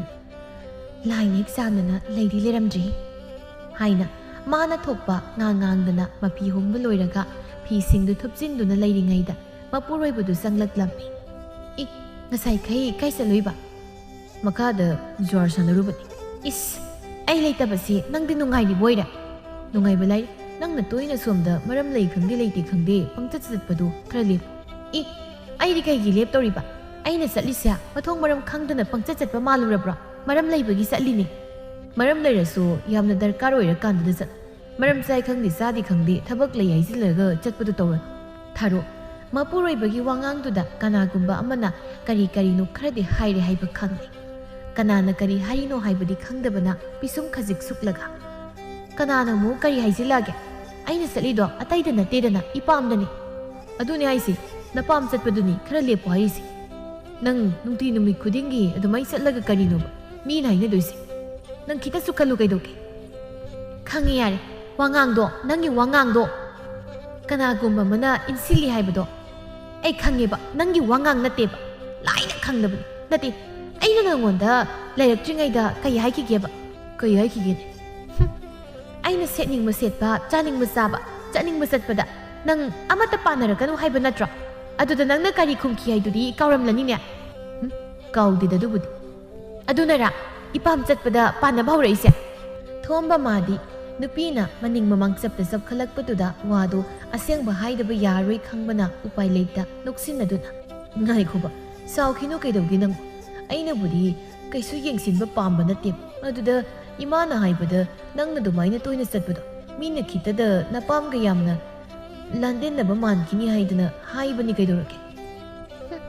ꯂꯥꯏꯅ ꯍꯦꯛ ꯆꯥꯟꯗꯅ ꯂꯩꯗꯤ ꯂꯩꯔꯝꯗ꯭ꯔꯦ꯫" ꯍꯥꯏꯅ ꯃꯥꯅ ꯊꯣꯛꯄ ꯉꯥꯡ ꯉꯥꯡꯗꯅ ꯃꯐꯤ ꯍꯣꯡꯕ ꯂꯣꯏꯔꯒ ꯐꯤꯁꯤꯡꯗꯨ ꯊꯨꯞꯆꯤꯟꯗꯨꯅ ꯂꯩꯔꯤꯉꯩꯗ ꯃꯄꯨꯔꯣꯏꯕꯗꯨ ꯆꯪꯂꯛꯂꯝꯃꯤ꯫ "ꯏ, ꯉꯁꯥꯏꯈꯩ ꯀꯥꯏ ꯆꯠꯂꯨꯏꯕ?" "ꯃꯈꯥꯗ ꯖ꯭ꯋꯥꯔ ꯁꯥꯟꯅꯔꯨꯕꯅꯤ꯫" "ꯏꯁ, ꯑꯩ ꯂꯩꯇꯕꯁꯤ ꯅꯪꯗꯤ ꯅꯨꯡꯉꯥꯏꯔꯤꯕ ꯑꯣꯏꯔꯦ?" "ꯅꯨꯡꯉꯥꯏꯕ ꯂꯥꯏꯔꯤ, ꯅꯪꯅ ꯇꯣꯏꯅ ꯁꯣꯝꯗ ꯃꯔꯝ ꯂꯩ ꯈꯪꯗꯦ ꯂꯩꯇꯦ ꯈꯪꯗꯦ ꯄꯪꯆꯠ ꯆꯠꯄꯗꯨ ꯈꯔ ꯂꯦꯞꯄꯨ꯫" "ꯏ, ꯑꯩꯗꯤ ꯀꯩꯒꯤ ꯂꯦꯞꯇꯧꯔꯤꯕ? ꯑꯩꯅ ꯆꯠꯂꯤꯁꯦ ꯃꯊꯣꯡ ꯃꯔꯝ ꯈꯪꯗꯅ ꯄꯪꯆꯠ ꯆꯠꯄ ꯃꯥꯜꯂꯨꯔꯕ꯭ꯔꯣ? ꯃꯔꯝ ꯂꯩꯕꯒꯤ ꯆꯠꯂꯤꯅꯤ꯫" "ꯃꯔꯝ ꯂꯩꯔꯁꯨ ꯌꯥꯝꯅ ꯗꯔꯀꯥꯔ ꯑꯣꯏꯔꯀꯥꯟꯗꯨꯗ ꯆꯠꯂꯨ꯫ ꯃꯔꯝ ꯆꯥꯏ ꯈꯪꯗꯦ ꯆꯥꯗꯦ ꯈꯪꯗꯦ ꯊꯕꯛ ꯂꯩ ꯍꯥꯏꯖꯤꯜꯂꯒ ꯆꯠꯄꯗꯣ ꯇꯧꯔꯅꯨ꯫ ꯊꯥꯔꯣ, ꯃꯄꯨꯔꯣꯏꯕꯒꯤ ꯋꯥꯉꯥꯡꯗꯨꯗ ꯀꯅꯥꯒꯨꯝꯕ ꯑꯃꯅ ꯀꯔꯤ ꯀꯔꯤꯅꯣ ꯈꯔꯗꯤ ꯍꯥꯏꯔꯦ ꯍꯥꯏꯕ ꯈꯪꯂꯦ꯫ ꯀꯅꯥꯅ ꯀꯔꯤ ꯍꯥꯏꯔꯤꯅꯣ ꯍꯥꯏꯕꯗꯤ ꯈꯪꯗꯕꯅ ꯄꯤꯁꯨꯝ ꯈꯖꯤꯛ ꯁꯨꯛꯂꯒ, "ꯀꯅꯥꯅ ꯑꯃꯨꯛ ꯀꯔꯤ ꯍꯥꯏꯖꯤꯜꯂꯛꯑꯒꯦ? ꯑꯩꯅ ꯆꯠꯂꯤꯗꯣ ꯑꯇꯩꯗ ꯅꯠꯇꯦꯗꯅ, ꯏꯄꯥꯝꯗꯅꯤ꯫ ꯑꯗꯨꯅꯦ ꯍꯥꯏꯁꯦ, ꯅꯄꯥꯝ ꯆꯠꯄꯗꯨꯅꯤ ꯈꯔ ꯂꯦꯞꯄꯣ ꯍꯥꯏꯔꯤꯁꯦ꯫ ꯅꯪ ꯅꯨꯡꯇꯤ ꯅꯨꯃꯤꯠ ꯈꯨꯗꯤꯡꯒꯤ ꯑꯗꯨꯃꯥꯏꯅ ꯆꯠꯂꯒ ꯀꯔꯤꯅꯣꯕ ꯃꯤꯅ ꯍꯥꯏꯅꯗꯣꯏꯁꯦ? ꯅꯪ ꯈꯤꯇꯁꯨ ꯈꯜꯂꯨ ꯀꯩꯗꯧꯒꯦ?" "ꯈꯪꯉꯦ ꯌꯥꯔꯦ, ꯋꯥꯉꯥꯡꯗꯣ, ꯅꯪꯒꯤ ꯋꯥꯉꯥꯡꯗꯣ꯫ ꯀꯅꯥꯒꯨꯝꯕ ꯑꯃꯅ ꯏꯟꯁꯤꯜꯂꯤ ꯍꯥꯏꯕꯗꯣ ꯑꯩ ꯈꯪꯉꯦꯕ, ꯅꯪꯒꯤ ꯋꯥꯉꯥꯡ ꯅꯠꯇꯦꯕ꯫ ꯂꯥꯏꯅ ꯈꯪꯗꯕꯅꯤ꯫ ꯅꯠꯇꯦ, ꯑꯩꯅ ꯅꯉꯣꯟꯗ ꯂꯩꯔꯛꯇ꯭ꯔꯤꯉꯩꯗ ꯀꯩ ꯍꯥꯏꯈꯤꯒꯦꯕ?" "ꯀꯩ ꯍꯥꯏꯈꯤꯒꯦ?" "ꯍꯨꯝ, ꯑꯩꯅ ꯁꯦꯠꯅꯤꯡꯕ ꯁꯦꯠꯄ, ꯆꯥꯅꯤꯡꯕ ꯆꯥꯕ, ꯆꯠꯅꯤꯡꯕ ꯆꯠꯄꯗ ꯅꯪ ꯑꯃꯠꯇ ꯄꯥꯟꯅꯔꯛꯀꯅꯨ ꯍꯥꯏꯕ ꯅꯠꯇ꯭ꯔꯣ? ꯑꯗꯨꯗ ꯅꯪꯅ ꯀꯔꯤ ꯈꯨꯝꯈꯤ ꯍꯥꯏꯗꯨꯗꯤ ꯀꯥꯎꯔꯝꯂꯅꯤꯅꯦ?" "ꯍꯨꯝ, ꯀꯥꯎꯗꯦꯗ ꯑꯗꯨꯕꯨꯗꯤ꯫ ꯑꯗꯨꯅꯔꯥ ꯏꯄꯥꯝ ꯆꯠꯄꯗ ꯄꯥꯟꯅꯕ ꯍꯧꯔꯛꯏꯁꯦ?" ꯊꯣꯝꯕ ꯃꯥꯗꯤ ꯅꯨꯄꯤꯅ ꯃꯅꯤꯡ ꯃꯃꯥꯡ ꯆꯞꯇ ꯆꯞꯈꯠꯂꯛꯄꯗꯨꯗ ꯋꯥꯗꯨ ꯑꯁꯦꯡꯕ ꯍꯥꯏꯗꯕ ꯌꯥꯔꯣꯏ ꯈꯪꯕꯅ ꯎꯄꯥꯏ ꯂꯩꯇ ꯅꯣꯛꯁꯤꯟꯅꯗꯨꯅ, "ꯉꯥꯏꯈꯣꯕ, ꯁꯥꯎꯈꯤꯅꯨ ꯀꯩꯗꯧꯒꯦ ꯅꯪ? ꯑꯩꯅꯕꯨꯗꯤ ꯀꯩꯁꯨ ꯌꯦꯡꯁꯤꯟꯕ ꯄꯥꯝꯕ ꯅꯠꯇꯦ꯫ ꯑꯗꯨꯗ ꯏꯃꯥꯅ ꯍꯥꯏꯕꯗ ꯅꯪꯅ ꯑꯗꯨꯃꯥꯏꯅ ꯇꯣꯏꯅ ꯆꯠꯄꯗꯣ ꯃꯤꯅ ꯈꯤꯇꯗ ꯅꯄꯥꯝꯒ ꯌꯥꯝꯅ ꯂꯥꯟꯗꯦꯟꯅꯕ ꯃꯥꯟꯈꯤꯅꯤ ꯍꯥꯏꯗꯅ ꯍꯥꯏꯕꯅꯤ ꯀꯩꯗꯧꯔꯒꯦ?" "ꯍꯨꯝ,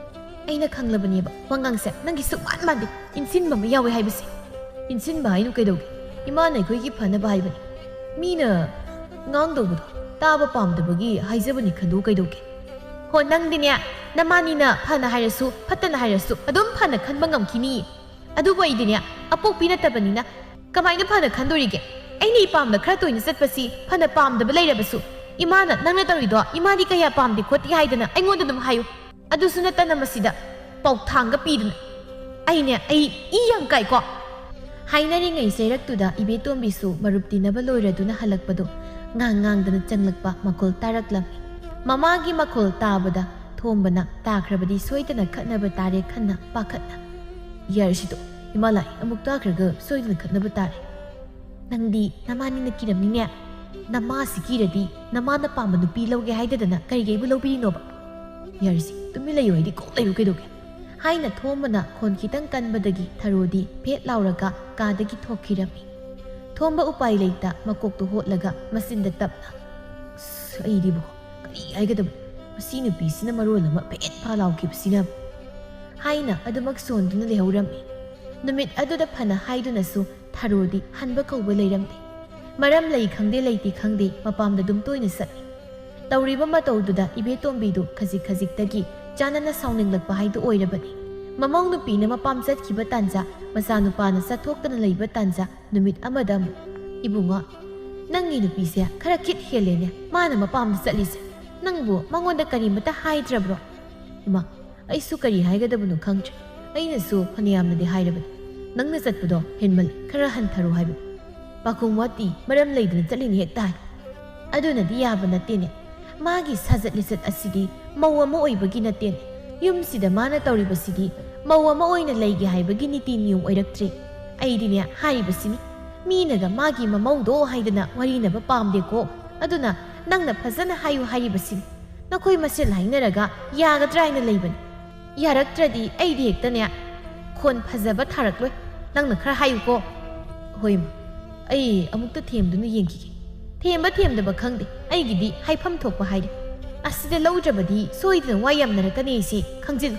ꯑꯩꯅ ꯈꯪꯂꯕꯅꯦꯕ ꯋꯥꯉꯥꯡꯁꯦ ꯅꯪꯒꯤ ꯁꯨꯛꯃꯥꯟ ꯃꯥꯟꯗꯦ꯫ ꯏꯟꯁꯤꯟꯕ ꯑꯃ ꯌꯥꯎꯋꯦ ꯍꯥꯏꯕꯁꯦ꯫ ꯏꯟꯁꯤꯟꯕ ꯍꯥꯏꯅꯨ ꯀꯩꯗꯧꯒꯦ? ꯏꯃꯥꯅ ꯑꯩꯈꯣꯏꯒꯤ ꯐꯅꯕ ꯍꯥꯏꯕꯅꯤ꯫ ꯃꯤꯅ ꯉꯥꯡꯗꯧꯕꯗꯣ ꯇꯥꯕ ꯄꯥꯝꯗꯕꯒꯤ ꯍꯥꯏꯖꯕꯅꯤ ꯈꯟꯗꯣꯛ ꯀꯩꯗꯧꯒꯦ?" "ꯍꯣ, ꯅꯪꯗꯤꯅꯦ, ꯅꯃꯥꯅꯤꯅ ꯐꯅ ꯍꯥꯏꯔꯁꯨ ꯐꯠꯇꯅ ꯍꯥꯏꯔꯁꯨ ꯑꯗꯨꯝ ꯐꯅ ꯈꯟꯕ ꯉꯝꯈꯤꯅꯤ꯫ ꯑꯗꯨꯕꯨ ꯑꯩꯗꯤꯅꯦ, ꯑꯄꯣꯛꯄꯤ ꯅꯠꯇꯕꯅꯤꯅ ꯀꯃꯥꯏꯅ ꯐꯅ ꯈꯟꯗꯣꯔꯤꯒꯦ? ꯑꯩꯅ ꯏꯄꯥꯝꯗ ꯈꯔ ꯇꯣꯏꯅ ꯆꯠꯄꯁꯤ ꯐꯅ ꯄꯥꯝꯗꯕ ꯂꯩꯔꯕꯁꯨ, ꯏꯃꯥꯅ ꯅꯪꯅ ꯇꯧꯔꯤꯗꯣ ꯏꯃꯥꯗꯤ ꯀꯌꯥ ꯄꯥꯝꯗꯦ ꯈꯣꯠꯇꯦ ꯍꯥꯏꯗꯅ ꯑꯩꯉꯣꯟꯗ ꯑꯗꯨꯝ ꯍꯥꯏꯌꯨ꯫ ꯑꯗꯨꯁꯨ ꯅꯠꯇꯅ ꯃꯁꯤꯗ ꯄꯥꯎꯊꯥꯡꯒ ꯄꯤꯗꯅ꯫ ꯑꯩꯅꯦ, ꯑꯩ ꯏ ꯌꯥꯝ ꯀꯥꯏꯀꯣ꯫" ꯍꯥꯏꯅꯔꯤꯉꯩ ꯆꯩꯔꯛꯇꯨꯗ ꯏꯕꯦꯇꯣꯝꯕꯤꯁꯨ ꯃꯔꯨꯞ ꯇꯤꯟꯅꯕ ꯂꯣꯏꯔꯗꯨꯅ ꯍꯜꯂꯛꯄꯗꯣ ꯉꯥꯡ ꯉꯥꯡꯗꯅ ꯆꯪꯂꯛꯄ ꯃꯈꯣꯜ ꯇꯥꯔꯛꯂꯝꯃꯤ꯫ ꯃꯃꯥꯒꯤ ꯃꯈꯣꯜ ꯇꯥꯕꯗ ꯊꯣꯝꯕꯅ ꯇꯥꯈ꯭ꯔꯕꯗꯤ ꯁꯣꯏꯗꯅ ꯈꯠꯅꯕ ꯇꯥꯔꯦ ꯈꯟꯅ ꯄꯥꯈꯠꯅ, "ꯌꯥꯔꯤꯁꯤꯗꯣ, ꯏꯃꯥ ꯂꯥꯛꯑꯦ, ꯑꯃꯨꯛ ꯇꯥꯈ꯭ꯔꯒ ꯁꯣꯏꯗꯅ ꯈꯠꯅꯕ ꯇꯥꯔꯦ꯫ ꯅꯪꯗꯤ ꯅꯃꯥꯅꯤꯅ ꯀꯤꯔꯝꯅꯤꯅꯦ꯫ ꯅꯃꯥꯁꯤ ꯀꯤꯔꯗꯤ ꯅꯃꯥꯅ ꯄꯥꯝꯕ ꯅꯨꯄꯤ ꯂꯧꯒꯦ ꯍꯥꯏꯗꯗꯅ ꯀꯔꯤꯒꯤ ꯑꯩꯕꯨ ꯂꯧꯕꯤꯔꯤꯅꯣꯕ?" "ꯌꯥꯔꯤꯁꯤ, ꯇꯨꯃꯤꯟ ꯂꯩꯌꯨ ꯍꯥꯏꯗꯤ ꯀꯣꯛ ꯂꯩꯌꯨ ꯀꯩꯗꯧꯒꯦ?" ꯍꯥꯏꯅ ꯊꯣꯝꯕꯅ ꯈꯣꯟ ꯈꯤꯇꯪ ꯀꯟꯕꯗꯒꯤ ꯊꯔꯣꯗꯤ ꯐꯦꯠ ꯂꯥꯎꯔꯒ ꯀꯥꯗꯒꯤ ꯊꯣꯛꯈꯤꯔꯝꯃꯤ꯫ ꯊꯣꯝꯕ ꯎꯄꯥꯏ ꯂꯩꯇ ꯃꯀꯣꯛꯇꯨ ꯍꯣꯠꯂꯒ ꯃꯆꯤꯟꯗ ꯇꯞꯅ, "ꯑꯁ, ꯑꯩꯗꯤꯕꯣ, ꯀꯔꯤ ꯍꯥꯏꯒꯗꯕ? ꯃꯁꯤ ꯅꯨꯄꯤꯁꯤꯅ ꯃꯔꯣꯜ ꯑꯃ ꯐꯦꯠ ꯐꯥ ꯂꯥꯎꯈꯤꯕꯁꯤꯅ," ꯍꯥꯏꯅ ꯑꯗꯨꯃꯛ ꯁꯣꯟꯗꯨꯅ ꯂꯩꯍꯧꯔꯝꯃꯤ꯫ ꯅꯨꯃꯤꯠ ꯑꯗꯨꯗ ꯐꯅ ꯍꯥꯏꯗꯨꯅꯁꯨ ꯊꯔꯣꯗꯤ ꯍꯟꯕ ꯀꯧꯕ ꯂꯩꯔꯝꯗꯦ꯫ ꯃꯔꯝ ꯂꯩ ꯈꯪꯗꯦ ꯂꯩꯇꯦ ꯈꯪꯗꯦ ꯃꯄꯥꯝꯗ ꯑꯗꯨꯝ ꯇꯣꯏꯅ ꯆꯠꯂꯤ꯫ ꯇꯧꯔꯤꯕ ꯃꯇꯧꯗꯨꯗ ꯏꯕꯦꯇꯣꯝꯕꯤꯗꯨ ꯈꯖꯤꯛ ꯈꯖꯤꯛꯇꯒꯤ ꯆꯥꯟꯅꯅ ꯁꯥꯎꯅꯤꯡꯂꯛꯄ ꯍꯥꯏꯗꯨ ꯑꯣꯏꯔꯕꯅꯤ꯫ ꯃꯃꯧ ꯅꯨꯄꯤꯅ ꯃꯄꯥꯝ ꯆꯠꯈꯤꯕ ꯇꯥꯟꯖꯥ, ꯃꯆꯥꯅꯨꯄꯥꯅ ꯆꯠꯊꯣꯛꯇꯅ ꯂꯩꯕ ꯇꯥꯟꯖꯥ, ꯅꯨꯃꯤꯠ ꯑꯃꯗ ꯑꯃꯨꯛ, "ꯏꯕꯨꯡꯉꯣ, ꯅꯪꯒꯤ ꯅꯨꯄꯤꯁꯦ ꯈꯔ ꯀꯤꯠ ꯍꯦꯜꯂꯦꯅꯦ, ꯃꯥꯅ ꯃꯄꯥꯝꯗ ꯆꯠꯂꯤꯁꯦ꯫ ꯅꯪꯕꯨ ꯃꯉꯣꯟꯗ ꯀꯔꯤꯃꯇ ꯍꯥꯏꯗ꯭ꯔꯕ꯭ꯔꯣ?" ꯏꯃꯥ, ꯑꯩꯁꯨ ꯀꯔꯤ ꯍꯥꯏꯒꯗꯕꯅꯣ ꯈꯪꯗ꯭ꯔꯦ꯫ ꯑꯩꯅꯁꯨ ꯐꯅꯌꯥꯝꯅꯗꯤ ꯍꯥꯏꯔꯕꯅꯤ, "ꯅꯪꯅ ꯆꯠꯄꯗꯣ ꯍꯦꯟꯃꯜꯂꯤ, ꯈꯔ ꯍꯟꯊꯔꯣ" ꯍꯥꯏꯕꯅꯤ꯫ ꯄꯥꯈꯣꯝ ꯋꯥꯇꯤ, ꯃꯔꯝ ꯂꯩꯗꯅ ꯆꯠꯂꯤꯅꯤ ꯍꯦꯛꯇ ꯍꯥꯏ꯫ ꯑꯗꯨꯅꯗꯤ ꯌꯥꯕ ꯅꯠꯇꯦꯅꯦ꯫ ꯃꯥꯒꯤ ꯁꯥꯖꯠ ꯂꯤꯆꯠ ꯑꯁꯤꯗꯤ ꯃꯧ ꯑꯃ ꯑꯣꯏꯕꯒꯤ ꯅꯠꯇꯦꯅꯦ꯫ ꯌꯨꯝꯁꯤꯗ ꯃꯥꯅ ꯇꯧꯔꯤꯕꯁꯤꯗꯤ ꯃꯧ ꯑꯃ ꯑꯣꯏꯅ ꯂꯩꯒꯦ ꯍꯥꯏꯕꯒꯤ ꯅꯤꯇꯤ ꯅꯤꯌꯣꯝ ꯑꯣꯏꯔꯛꯇ꯭ꯔꯦ꯫ ꯑꯩꯗꯤꯅꯦ ꯍꯥꯏꯔꯤꯕꯁꯤꯅꯤ, ꯃꯤꯅꯒ ꯃꯥꯒꯤ ꯃꯃꯧꯗꯣ ꯍꯥꯏꯗꯅ ꯋꯥꯔꯤꯅꯕ ꯄꯥꯝꯗꯦꯀꯣ꯫ ꯑꯗꯨꯅ ꯅꯪꯅ ꯐꯖꯅ ꯍꯥꯏꯌꯨ ꯍꯥꯏꯔꯤꯕꯁꯤꯅꯤ꯫ ꯅꯈꯣꯏ ꯃꯁꯦꯜ ꯍꯥꯏꯅꯔꯒ ꯌꯥꯒꯗ꯭ꯔꯥ ꯍꯥꯏꯅ ꯂꯩꯕꯅꯤ꯫ ꯌꯥꯔꯛꯇ꯭ꯔꯗꯤ ꯑꯩꯗꯤ ꯍꯦꯛꯇꯅꯦ ꯈꯣꯟ ꯐꯖꯕ ꯊꯥꯔꯛꯂꯣꯏ꯫ ꯅꯪꯅ ꯈꯔ ꯍꯥꯏꯌꯨꯀꯣ꯫ ꯍꯣꯏ ꯏꯃꯥ, ꯑꯩ ꯑꯃꯨꯛꯇ ꯊꯦꯝꯗꯨꯅ ꯌꯦꯡꯈꯤꯒꯦ꯫ ꯊꯦꯝꯕ ꯊꯦꯝꯗꯕ ꯈꯪꯗꯦ, ꯑꯩꯒꯤꯗꯤ ꯍꯥꯏꯐꯝ ꯊꯣꯛꯄ ꯍꯥꯏꯔꯦ꯫ ꯑꯁꯤꯗ ꯂꯧꯗ꯭ꯔꯕꯗꯤ ꯁꯣꯏꯗꯅ ꯋꯥ ꯌꯥꯝꯅꯔꯛꯀꯅꯤ ꯁꯤ ꯈꯪꯖꯤꯜꯂꯨ꯫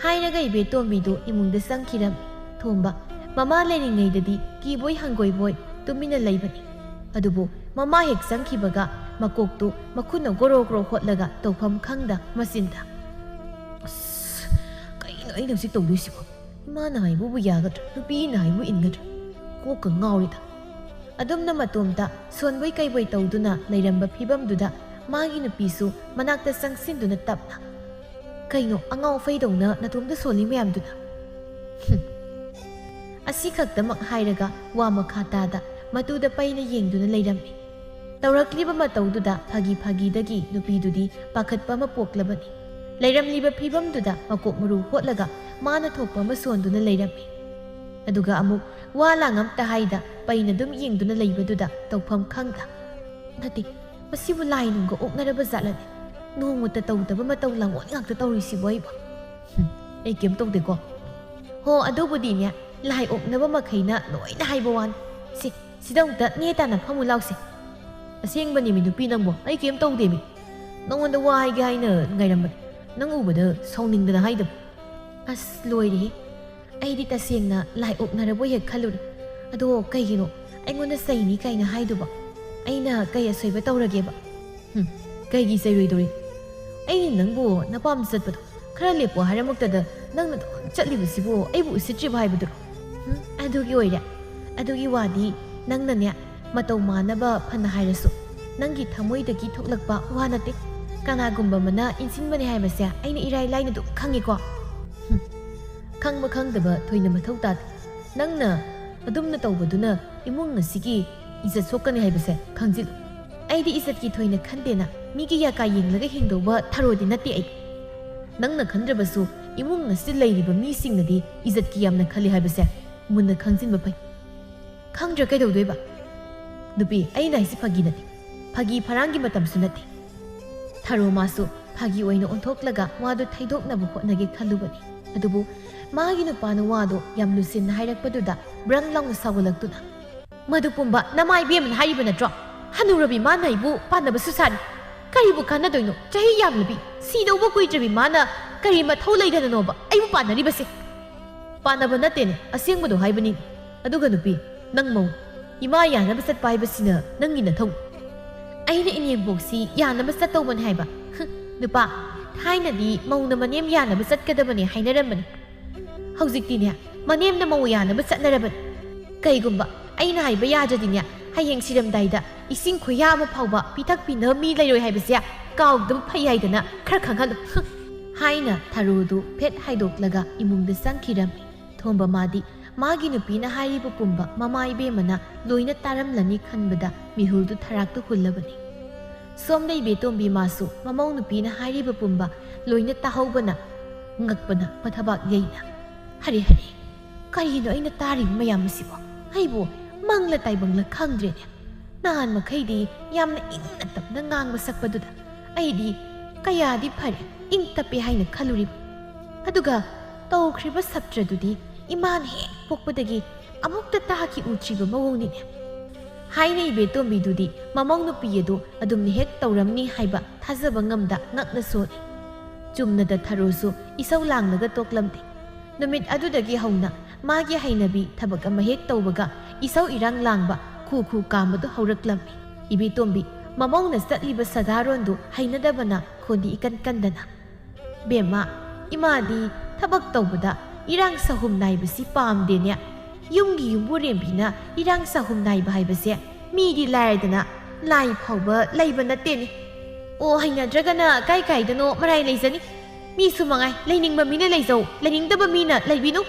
ꯍꯥꯏꯔꯒ ꯏꯕꯦꯇꯣꯝꯕꯤꯗꯨ ꯏꯃꯨꯡꯗ ꯆꯪꯈꯤꯔꯝꯃꯤ꯫ ꯊꯣꯝꯕ, ꯃꯃꯥ ꯂꯩꯔꯤꯉꯩꯗꯗꯤ ꯀꯤꯕꯣꯏ ꯍꯪꯒꯣꯏꯕꯣꯏ ꯇꯨꯃꯤꯟꯅ ꯂꯩꯕꯅꯤ꯫ ꯑꯗꯨꯕꯨ ꯃꯃꯥ ꯍꯦꯛ ꯆꯪꯈꯤꯕꯒ ꯃꯀꯣꯛꯇꯨ ꯃꯈꯨꯠꯅ ꯒꯣꯔꯣ ꯒꯣꯔꯣ ꯍꯣꯠꯂꯒ ꯇꯧꯐꯝ ꯈꯪꯗ ꯃꯆꯤꯟꯗ, "ꯑꯁ, ꯀꯩꯅꯣ ꯑꯩꯅ ꯍꯧꯖꯤꯛ ꯇꯧꯗꯣꯏꯁꯤꯕꯣ? ꯏꯃꯥꯅ ꯍꯥꯏꯕꯕꯨ ꯌꯥꯒꯗ꯭ꯔꯥ? ꯅꯨꯄꯤꯅ ꯍꯥꯏꯕꯕꯨ ꯏꯟꯒꯗ꯭ꯔꯥ? ꯀꯣꯛꯀ ꯉꯥꯎꯔꯤꯗ!" ꯑꯗꯨꯝꯅ ꯃꯇꯣꯝꯇ ꯁꯣꯟꯕꯣꯏ ꯀꯩꯕꯣꯏ ꯇꯧꯗꯨꯅ ꯂꯩꯔꯝꯕ ꯐꯤꯕꯝꯗꯨꯗ ꯃꯥꯒꯤ ꯅꯨꯄꯤꯁꯨ ꯃꯅꯥꯛꯇ ꯆꯪꯁꯤꯟꯗꯨꯅ ꯇꯞꯅ, "ꯀꯩꯅꯣ ꯑꯉꯥꯎ ꯑꯐꯩꯗꯧꯅ ꯅꯇꯣꯝꯇ ꯁꯣꯜꯂꯤ ꯃꯌꯥꯝꯗꯨꯅ?" ꯍꯨꯝ꯫ ꯑꯁꯤꯈꯛꯇꯃꯛ ꯍꯥꯏꯔꯒ ꯋꯥ ꯃꯈꯥ ꯇꯥꯗ ꯃꯇꯨꯗ ꯄꯩꯅ ꯌꯦꯡꯗꯨꯅ ꯂꯩꯔꯝꯃꯤ꯫ ꯇꯧꯔꯛꯂꯤꯕ ꯃꯇꯧꯗꯨꯗ ꯐꯥꯒꯤ ꯐꯥꯒꯤꯗꯒꯤ ꯅꯨꯄꯤꯗꯨꯗꯤ ꯄꯥꯈꯠꯄ ꯑꯃ ꯄꯣꯛꯂꯕꯅꯤ꯫ ꯂꯩꯔꯝꯂꯤꯕ ꯐꯤꯕꯝꯗꯨꯗ ꯃꯀꯣꯛ ꯃꯔꯨ ꯍꯣꯠꯂꯒ ꯃꯥꯅ ꯊꯣꯛꯄ ꯑꯃ ꯁꯣꯟꯗꯨꯅ ꯂꯩꯔꯝꯃꯤ꯫ ꯑꯗꯨꯒ ꯑꯃꯨꯛ ꯋꯥ ꯂꯥꯡ ꯑꯝꯇ ꯍꯥꯏꯗ ꯄꯩꯅ ꯑꯗꯨꯝ ꯌꯦꯡꯗꯨꯅ ꯂꯩꯕꯗꯨꯗ ꯇꯧꯐꯝ ꯈꯪꯗ, "ꯅꯠꯇꯦ, ꯃꯁꯤꯕꯨ ꯂꯥꯏ ꯅꯨꯡꯒ ꯑꯣꯛꯅꯔꯕ ꯖꯥꯠꯂꯅꯦ? ꯅꯣꯡꯃꯇ ꯇꯧꯗꯕ ꯃꯇꯧ ꯂꯥꯡꯑꯣꯟ ꯉꯥꯛꯇ ꯇꯧꯔꯤꯁꯤꯕꯨ ꯑꯩꯕꯨ?" "ꯍꯨꯝ, ꯑꯩ ꯀꯩꯝ ꯇꯧꯗꯦꯀꯣ?" "ꯍꯣ, ꯑꯗꯨꯕꯨꯗꯤꯅꯦ, ꯂꯥꯏ ꯑꯣꯛꯅꯕ ꯃꯈꯩꯅ ꯂꯣꯏꯅ ꯍꯥꯏꯕ ꯋꯥꯅꯤ꯫ ꯁꯤ, ꯁꯤꯗ ꯑꯃꯨꯛꯇ ꯅꯦ ꯇꯥꯅ ꯐꯝꯃꯨ ꯂꯥꯎꯁꯦ꯫ ꯑꯁꯦꯡꯕꯅꯦꯃꯤ ꯅꯨꯄꯤ ꯅꯪꯕꯣ, ꯑꯩ ꯀꯩꯝ ꯇꯧꯗꯦꯃꯤ꯫ ꯅꯉꯣꯟꯗ ꯋꯥ ꯍꯥꯏꯒꯦ ꯍꯥꯏꯅ ꯉꯥꯏꯔꯝꯕꯅꯦ, ꯅꯪ ꯎꯕꯗ ꯁꯥꯎꯅꯤꯡꯗꯅ ꯍꯥꯏꯗꯕ꯫ ꯑꯁ, ꯂꯣꯏꯔꯦꯍꯦ꯫ ꯑꯩꯗꯤ ꯇꯁꯦꯡꯅ ꯂꯥꯏ ꯑꯣꯛꯅꯔꯕꯣꯏ ꯍꯦꯛ ꯈꯜꯂꯨꯔꯦ꯫ ꯑꯗꯣ ꯀꯩꯒꯤꯅꯣ ꯑꯩꯉꯣꯟꯗ ꯆꯩꯅꯤ ꯀꯥꯏꯅ ꯍꯥꯏꯗꯨꯕꯣ? ꯑꯩꯅ ꯀꯩ ꯑꯁꯣꯏꯕ ꯇꯧꯔꯒꯦꯕ? ꯍꯨꯝ, ꯀꯩꯒꯤ ꯆꯩꯔꯣꯏꯗꯧꯔꯤ? ꯑꯩꯅ ꯅꯪꯕꯨ ꯅꯄꯥꯝ ꯆꯠꯄꯗꯣ ꯈꯔ ꯂꯦꯞꯄꯣ ꯍꯥꯏꯔꯝꯃꯛꯇꯗ ꯅꯪꯅ ꯑꯗꯨꯝ ꯆꯠꯂꯤꯕꯁꯤꯕꯨ ꯑꯩꯕꯨ ꯎꯁꯤꯠꯇ꯭ꯔꯤꯕ ꯍꯥꯏꯕꯗꯨꯔꯣ? ꯍꯨꯝ, ꯑꯗꯨꯒꯤ ꯑꯣꯏꯔꯦ꯫ ꯑꯗꯨꯒꯤ ꯋꯥꯗꯤ ꯅꯪꯅꯅꯦ, ꯃꯇꯧ ꯃꯥꯟꯅꯕ ꯐꯅ ꯍꯥꯏꯔꯁꯨ ꯅꯪꯒꯤ ꯊꯃꯣꯏꯗꯒꯤ ꯊꯣꯛꯂꯛꯄ ꯋꯥ ꯅꯠꯇꯦ꯫ ꯀꯅꯥꯒꯨꯝꯕ ꯑꯃꯅ ꯏꯟꯁꯤꯟꯕꯅꯦ ꯍꯥꯏꯕꯁꯦ ꯑꯩꯅ ꯏꯔꯥꯏ ꯂꯥꯏꯅ ꯑꯗꯨꯝ ꯈꯪꯉꯤꯀꯣ꯫ ꯍꯨꯝ, ꯈꯪꯕ ꯈꯪꯗꯕ ꯊꯣꯏꯅ ꯃꯊꯧ ꯇꯥꯗꯦ꯫ ꯅꯪꯅ ꯑꯗꯨꯝꯅ ꯇꯧꯕꯗꯨꯅ ꯏꯃꯨꯡ ꯑꯁꯤꯒꯤ ꯏꯖꯠ ꯁꯣꯛꯀꯅꯤ ꯍꯥꯏꯕꯁꯦ ꯈꯪꯖꯤꯜꯂꯨ꯫ ꯑꯩꯗꯤ ꯏꯖꯠꯀꯤ ꯊꯣꯏꯅ ꯈꯟꯗꯦꯅ ꯃꯤꯒꯤ ꯌꯥꯀꯥ ꯌꯦꯡꯂꯒ ꯍꯤꯡꯗꯧꯕ ꯊꯔꯣꯗꯤ ꯅꯠꯇꯦ ꯑꯩ꯫ ꯅꯪꯅ ꯈꯟꯗ꯭ꯔꯕꯁꯨ ꯏꯃꯨꯡ ꯑꯁꯤꯗ ꯂꯩꯔꯤꯕ ꯃꯤꯁꯤꯡꯅꯗꯤ ꯏꯖꯠꯀꯤ ꯌꯥꯝꯅ ꯈꯜꯂꯤ ꯍꯥꯏꯕꯁꯦ ꯃꯨꯟꯅ ꯈꯪꯖꯤꯟꯕ ꯐꯩ꯫ ꯈꯪꯗ꯭ꯔ ꯀꯩꯗꯧꯗꯣꯏꯕ? ꯅꯨꯄꯤ, ꯑꯩꯅ ꯍꯥꯏꯁꯤ ꯐꯥꯒꯤ ꯅꯠꯇꯦ꯫ ꯐꯥꯒꯤ ꯐꯔꯥꯡꯒꯤ ꯃꯇꯝꯁꯨ ꯅꯠꯇꯦ꯫ ꯊꯔꯣ ꯃꯥꯁꯨ ꯐꯥꯒꯤ ꯑꯣꯏꯅ ꯑꯣꯟꯊꯣꯛꯂꯒ ꯋꯥꯗꯨ ꯊꯩꯗꯣꯛꯅꯕ ꯍꯣꯠꯅꯒꯦ ꯈꯜꯂꯨꯕꯅꯤ꯫ ꯑꯗꯨꯕꯨ ꯃꯥꯒꯤ ꯅꯨꯄꯥꯅ ꯋꯥꯗꯣ ꯌꯥꯝ ꯂꯨꯁꯤꯟꯅ ꯍꯥꯏꯔꯛꯄꯗꯨꯗ ꯕ꯭ꯔꯪ ꯂꯥꯎꯅ ꯁꯥꯎꯒꯠꯂꯛꯇꯨꯅ, "ꯃꯗꯨ ꯄꯨꯝꯕ ꯅꯃꯥ ꯏꯕꯦꯝꯃꯅ ꯍꯥꯏꯔꯤꯕ ꯅꯠꯇ꯭ꯔꯣ? ꯍꯅꯨꯔꯕꯤ ꯃꯥꯅ ꯑꯩꯕꯨ ꯄꯥꯟꯅꯕꯁꯨ ꯁꯥꯔꯤ꯫ ꯀꯔꯤꯕꯨ ꯀꯥꯟꯅꯗꯣꯏꯅꯣ? ꯆꯍꯤ ꯌꯥꯝꯂꯕꯤ, ꯁꯤꯗꯧꯕ ꯀꯨꯏꯗ꯭ꯔꯕꯤ ꯃꯥꯅ ꯀꯔꯤ ꯃꯊꯧ ꯂꯩꯗꯅꯅꯣꯕ ꯑꯩꯕꯨ ꯄꯥꯟꯅꯔꯤꯕꯁꯦ?" ꯄꯥꯟꯅꯕ ꯅꯠꯇꯦꯅꯦ, ꯑꯁꯦꯡꯕꯗꯣ ꯍꯥꯏꯕꯅꯤ꯫ ꯑꯗꯨꯒ ꯅꯨꯄꯤ, ꯅꯪ ꯃꯧ, ꯏꯃꯥ ꯌꯥꯅꯕ ꯆꯠꯄ ꯍꯥꯏꯕꯁꯤꯅ ꯅꯪꯒꯤ ꯅꯊꯧ꯫ ꯑꯩꯅ ꯏꯅꯦꯝꯕꯣꯛꯁꯤ ꯌꯥꯅꯕ ꯆꯠꯇꯧꯕꯅꯤ ꯍꯥꯏꯕ꯫ ꯍꯨꯝ, ꯅꯨꯄꯥ, ꯊꯥꯏꯅꯗꯤ ꯃꯧꯅ ꯃꯅꯦꯝ ꯌꯥꯅꯕ ꯆꯠꯀꯗꯕꯅꯤ ꯍꯥꯏꯅꯔꯝꯕꯅꯤ꯫ ꯍꯧꯖꯤꯛꯇꯤꯅꯦ, ꯃꯅꯦꯝꯅ ꯃꯧ ꯌꯥꯅꯕ ꯆꯠꯅꯔꯕꯅꯤ꯫ ꯀꯩꯒꯨꯝꯕ ꯑꯩꯅ ꯍꯥꯏꯕ ꯌꯥꯗ꯭ꯔꯗꯤꯅꯦ, ꯍꯌꯦꯡ ꯁꯤꯔꯝꯗꯥꯏꯗ ꯏꯁꯤꯡ ꯈꯨꯌꯥ ꯑꯃ ꯐꯥꯎꯕ ꯄꯤꯊꯛꯄꯤꯅꯕ ꯃꯤ ꯂꯩꯔꯣꯏ ꯍꯥꯏꯕꯁꯦ ꯀꯥꯎꯗꯕ ꯐꯩ ꯍꯥꯏꯗꯅ ꯈꯔ ꯈꯪꯍꯜꯂꯨ꯫ ꯍꯨꯝ, ꯍꯥꯏꯅ ꯊꯔꯣꯗꯨ ꯐꯦꯠ ꯍꯥꯏꯗꯣꯛꯂꯒ ꯏꯃꯨꯡꯗ ꯆꯪꯈꯤꯔꯝꯃꯤ꯫ ꯊꯣꯝꯕ ꯃꯥꯗꯤ ꯃꯥꯒꯤ ꯅꯨꯄꯤꯅ ꯍꯥꯏꯔꯤꯕ ꯄꯨꯝꯕ ꯃꯃꯥ ꯏꯕꯦꯝꯃꯅ ꯂꯣꯏꯅ ꯇꯥꯔꯝꯂꯅꯤ ꯈꯟꯕꯗ ꯃꯤꯍꯨꯜꯗꯨ ꯊꯔꯥꯛꯇ ꯍꯨꯜꯂꯕꯅꯤ꯫ ꯁꯣꯝꯗ ꯏꯕꯦꯇꯣꯝꯕꯤ ꯃꯥꯁꯨ ꯃꯃꯧ ꯅꯨꯄꯤꯅ ꯍꯥꯏꯔꯤꯕ ꯄꯨꯝꯕ ꯂꯣꯏꯅ ꯇꯥꯍꯧꯕꯅ ꯉꯛꯄꯅ ꯃꯊꯕꯥꯛ ꯌꯩꯅ, "ꯍꯔꯦ ꯍꯔꯦ, ꯀꯔꯤꯅꯣ ꯑꯩꯅ ꯇꯥꯔꯤꯕ ꯃꯌꯥꯝ ꯑꯁꯤꯕꯣ? ꯑꯩꯕꯨ ꯃꯪꯂ ꯇꯥꯏꯕꯪꯂ ꯈꯪꯗ꯭ꯔꯦꯅꯦ꯫ ꯅꯍꯥꯟ ꯃꯈꯩꯗꯤ ꯌꯥꯝꯅ ꯏꯪꯅ ꯇꯞꯅ ꯉꯥꯡꯕ ꯁꯛꯄꯗꯨꯗ ꯑꯩꯗꯤ ꯀꯌꯥꯗꯤ ꯐꯔꯦ, ꯏꯪ ꯇꯞꯄꯦ ꯍꯥꯏꯅ ꯈꯜꯂꯨꯔꯤꯕ꯫ ꯑꯗꯨꯒ ꯇꯧꯈ꯭ꯔꯤꯕ ꯁꯞꯇ꯭ꯔꯗꯨꯗꯤ ꯏꯃꯥꯅ ꯍꯦꯛ ꯄꯣꯛꯄꯗꯒꯤ ꯑꯃꯨꯛꯇ ꯇꯥꯈꯤ ꯎꯗ꯭ꯔꯤꯕ ꯃꯑꯣꯡꯅꯤꯅꯦ꯫ ꯊꯥꯏꯅ ꯏꯕꯦꯇꯣꯝꯕꯤꯗꯨꯗꯤ ꯃꯃꯧ ꯅꯨꯄꯤ ꯑꯗꯨ ꯑꯗꯨꯝꯅ ꯍꯦꯛ ꯇꯧꯔꯝꯅꯤ ꯍꯥꯏꯕ ꯊꯥꯖꯕ ꯉꯝꯗ ꯉꯛꯅ ꯁꯣꯜꯂꯤ꯫ ꯆꯨꯝꯅꯗ ꯊꯔꯣꯁꯨ ꯏꯁꯧ ꯂꯥꯡꯂꯒ ꯇꯣꯛꯂꯝꯗꯦ꯫ ꯅꯨꯃꯤꯠ ꯑꯗꯨꯗꯒꯤ ꯍꯧꯅ ꯃꯥꯒꯤ ꯍꯩꯅꯕꯤ ꯊꯕꯛ ꯑꯃ ꯍꯦꯛ ꯇꯧꯕꯒ ꯏꯁꯧ ꯏꯔꯥꯡ ꯂꯥꯡꯕ, ꯈꯨ ꯈꯨ ꯀꯥꯝꯕꯗꯨ ꯍꯧꯔꯛꯂꯝꯃꯤ꯫ ꯏꯕꯦꯇꯣꯝꯕꯤ ꯃꯃꯧꯅ ꯆꯠꯂꯤꯕ ꯁꯥꯗꯥꯔꯣꯟꯗꯨ ꯍꯩꯅꯗꯕꯅ ꯈꯣꯟꯗꯤ ꯏꯀꯟ ꯀꯟꯗꯅ, "ꯕꯦꯝꯃ, ꯏꯃꯥꯗꯤ ꯊꯕꯛ ꯇꯧꯕꯗ ꯏꯔꯥꯡ ꯁꯥꯍꯨꯝ ꯅꯥꯏꯕꯁꯤ ꯄꯥꯝꯗꯦꯅꯦ꯫ ꯌꯨꯝꯒꯤ ꯌꯨꯝꯕꯨꯔꯦꯝꯕꯤꯅ ꯏꯔꯥꯡ ꯁꯥꯍꯨꯝ ꯅꯥꯏꯕ ꯍꯥꯏꯕꯁꯦ ꯃꯤꯗꯤ ꯂꯥꯏꯔꯗꯅ ꯂꯥꯏ ꯐꯥꯎꯕ ꯂꯩꯕ ꯅꯠꯇꯦꯅꯦ꯫ ꯑꯣ, ꯍꯩꯅꯗ꯭ꯔꯒꯅ ꯀꯥꯏ ꯀꯥꯏꯗꯅꯣ ꯃꯔꯥꯏ ꯂꯩꯖꯅꯤ꯫ ꯃꯤꯁꯨ ꯃꯉꯥꯏ, ꯂꯩꯅꯤꯡꯕ ꯃꯤꯅ ꯂꯩꯖꯧ, ꯂꯩꯅꯤꯡꯗꯕ ꯃꯤꯅ ꯂꯩꯕꯤꯅꯨ꯫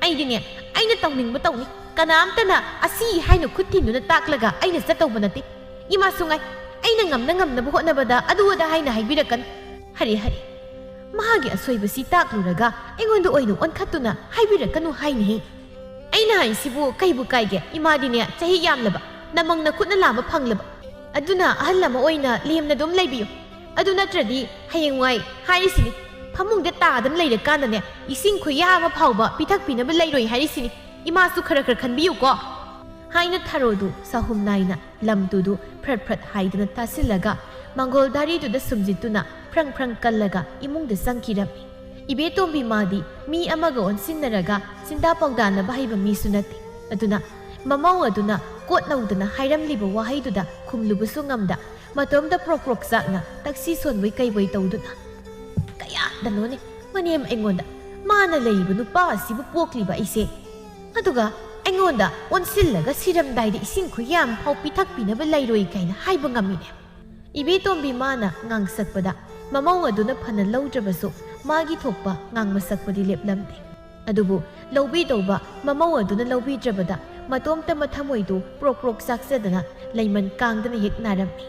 ꯑꯩꯗꯤꯅꯦ, ꯑꯩꯅ ꯇꯧꯅꯤꯡꯕ ꯇꯧꯅꯤ꯫ ꯀꯅꯥꯝꯇꯅ ꯑꯁꯤ ꯍꯥꯏꯅ ꯈꯨꯠ ꯊꯤꯟꯗꯨꯅ ꯇꯥꯛꯂꯒ ꯑꯩꯅ ꯆꯠꯇꯧꯕ ꯅꯠꯇꯦ꯫ ꯏꯃꯥꯁꯨ ꯉꯥꯏ, ꯑꯩꯅ ꯉꯝꯅ ꯉꯝꯅꯕ ꯍꯣꯠꯅꯕꯗ ꯑꯗꯨ ꯑꯗꯥ ꯍꯥꯏꯅ ꯍꯥꯏꯕꯤꯔꯛꯀꯅꯨ꯫ ꯍꯔꯦ, ꯍꯔꯦ, ꯃꯥꯒꯤ ꯑꯁꯣꯏꯕꯁꯤ ꯇꯥꯛꯂꯨꯔꯒ ꯑꯩꯉꯣꯟꯗ ꯑꯣꯏꯅ ꯑꯣꯟꯈꯠꯇꯨꯅ ꯍꯥꯏꯕꯤꯔꯛꯀꯅꯨ ꯍꯥꯏꯅꯦꯍꯦ꯫ ꯑꯩꯅ ꯍꯥꯏꯁꯤꯕꯨ ꯀꯩꯕꯨ ꯀꯥꯏꯒꯦ? ꯏꯃꯥꯗꯤꯅꯦ ꯆꯍꯤ ꯌꯥꯝꯂꯕ, ꯅꯃꯪ ꯅꯈꯨꯠꯅ ꯂꯥꯝꯕ ꯐꯪꯂꯕ꯫ ꯑꯗꯨꯅ ꯑꯍꯜ ꯑꯃ ꯑꯣꯏꯅ ꯂꯦꯝꯅ ꯑꯗꯨꯝ ꯂꯩꯕꯤꯌꯨ꯫ ꯑꯗꯨ ꯅꯠꯇ꯭ꯔꯗꯤ ꯍꯌꯦꯡꯋꯥꯏ ꯍꯥꯏꯔꯤꯁꯤꯅꯤ, ꯐꯃꯨꯡꯗ ꯇꯥꯗꯅ ꯂꯩꯔꯀꯥꯟꯗꯅꯦ ꯏꯁꯤꯡ ꯈꯨꯌꯥ ꯑꯃ ꯐꯥꯎꯕ ꯄꯤꯊꯛꯄꯤꯅꯕ ꯂꯩꯔꯣꯏ ꯍꯥꯏꯔꯤꯁꯤꯅꯤ꯫ ꯏꯃꯥꯁꯨ ꯈꯔ ꯈꯔ ꯈꯟꯕꯤꯌꯨꯀꯣ" ꯍꯥꯏꯅ ꯊꯔꯣꯗꯨ ꯆꯍꯨꯝ ꯅꯥꯏꯅ ꯂꯝ ꯇꯨꯗꯨ ꯐ꯭ꯔꯠ ꯐ꯭ꯔꯠ ꯍꯥꯏꯗꯅ ꯇꯥꯁꯤꯜꯂꯒ ꯃꯪꯒꯣꯜ ꯗꯥꯔꯤꯗꯨꯗ ꯁꯨꯝꯖꯤꯠꯇꯨꯅ ꯐ꯭ꯔꯪ ꯐ꯭ꯔꯪ ꯀꯜꯂꯒ ꯏꯃꯨꯡꯗ ꯆꯪꯈꯤꯔꯝꯃꯤ꯫ ꯏꯕꯦꯇꯣꯝꯕꯤ ꯃꯥꯗꯤ ꯃꯤ ꯑꯃꯒ ꯑꯣꯟꯁꯤꯟꯅꯔꯒ ꯆꯤꯟꯗꯥ ꯄꯥꯎꯗꯥꯅꯕ ꯍꯩꯕ ꯃꯤꯁꯨ ꯅꯠꯇꯦ꯫ ꯑꯗꯨꯅ ꯃꯃꯧ ꯑꯗꯨꯅ ꯀꯣꯠ ꯅꯧꯗꯅ ꯍꯥꯏꯔꯝꯂꯤꯕ ꯋꯥꯍꯩꯗꯨꯗ ꯈꯨꯝꯂꯨꯕꯁꯨ ꯉꯝꯗ ꯃꯇꯣꯝꯇ ꯄ꯭ꯔꯣꯛ ꯄ꯭ꯔꯣꯛ ꯆꯥꯛꯅ ꯇꯛꯁꯤ ꯁꯣꯟꯕꯣꯏ ꯀꯩꯕꯣꯏ ꯇꯧꯗꯨꯅ, "ꯀꯌꯥꯗꯅꯣꯅꯦ ꯃꯅꯦꯝ ꯑꯩꯉꯣꯟꯗ ꯃꯥꯅ ꯂꯩꯔꯤꯕ ꯅꯨꯄꯥ ꯑꯁꯤꯕꯨ ꯄꯣꯛꯂꯤꯕ ꯑꯩꯁꯦ, ꯑꯗꯨꯒ ꯑꯩꯉꯣꯟꯗ ꯑꯣꯟꯁꯤꯜꯂꯒ ꯁꯤꯔꯝꯗꯥꯏꯗ ꯏꯁꯤꯡ ꯈꯨꯌꯥꯝ ꯐꯥꯎ ꯄꯤꯊꯛꯄꯤꯅꯕ ꯂꯩꯔꯣꯏ ꯀꯥꯏꯅ ꯍꯥꯏꯕ ꯉꯝꯃꯤꯅꯦ?" ꯏꯕꯦꯇꯣꯝꯕꯤ ꯃꯥꯅ ꯉꯥꯡꯁꯛꯄꯗ ꯃꯃꯧ ꯑꯗꯨꯅ ꯐꯅ ꯂꯧꯗ꯭ꯔꯕꯁꯨ ꯃꯥꯒꯤ ꯊꯣꯛꯄ ꯉꯥꯡꯃꯁꯛꯄꯗꯤ ꯂꯦꯞꯂꯝꯗꯦ꯫ ꯑꯗꯨꯕꯨ ꯂꯧꯕꯤꯗꯧꯕ ꯃꯃꯧ ꯑꯗꯨꯅ ꯂꯧꯕꯤꯗ꯭ꯔꯕꯗ ꯃꯇꯣꯝꯇ ꯃꯊꯃꯣꯏꯗꯨ ꯄ꯭ꯔꯣꯛ ꯄ꯭ꯔꯣꯛ ꯆꯥꯛꯆꯗꯅ ꯂꯩꯃꯟ ꯀꯥꯡꯗꯅ ꯍꯦꯛ ꯅꯥꯔꯝꯃꯤ꯫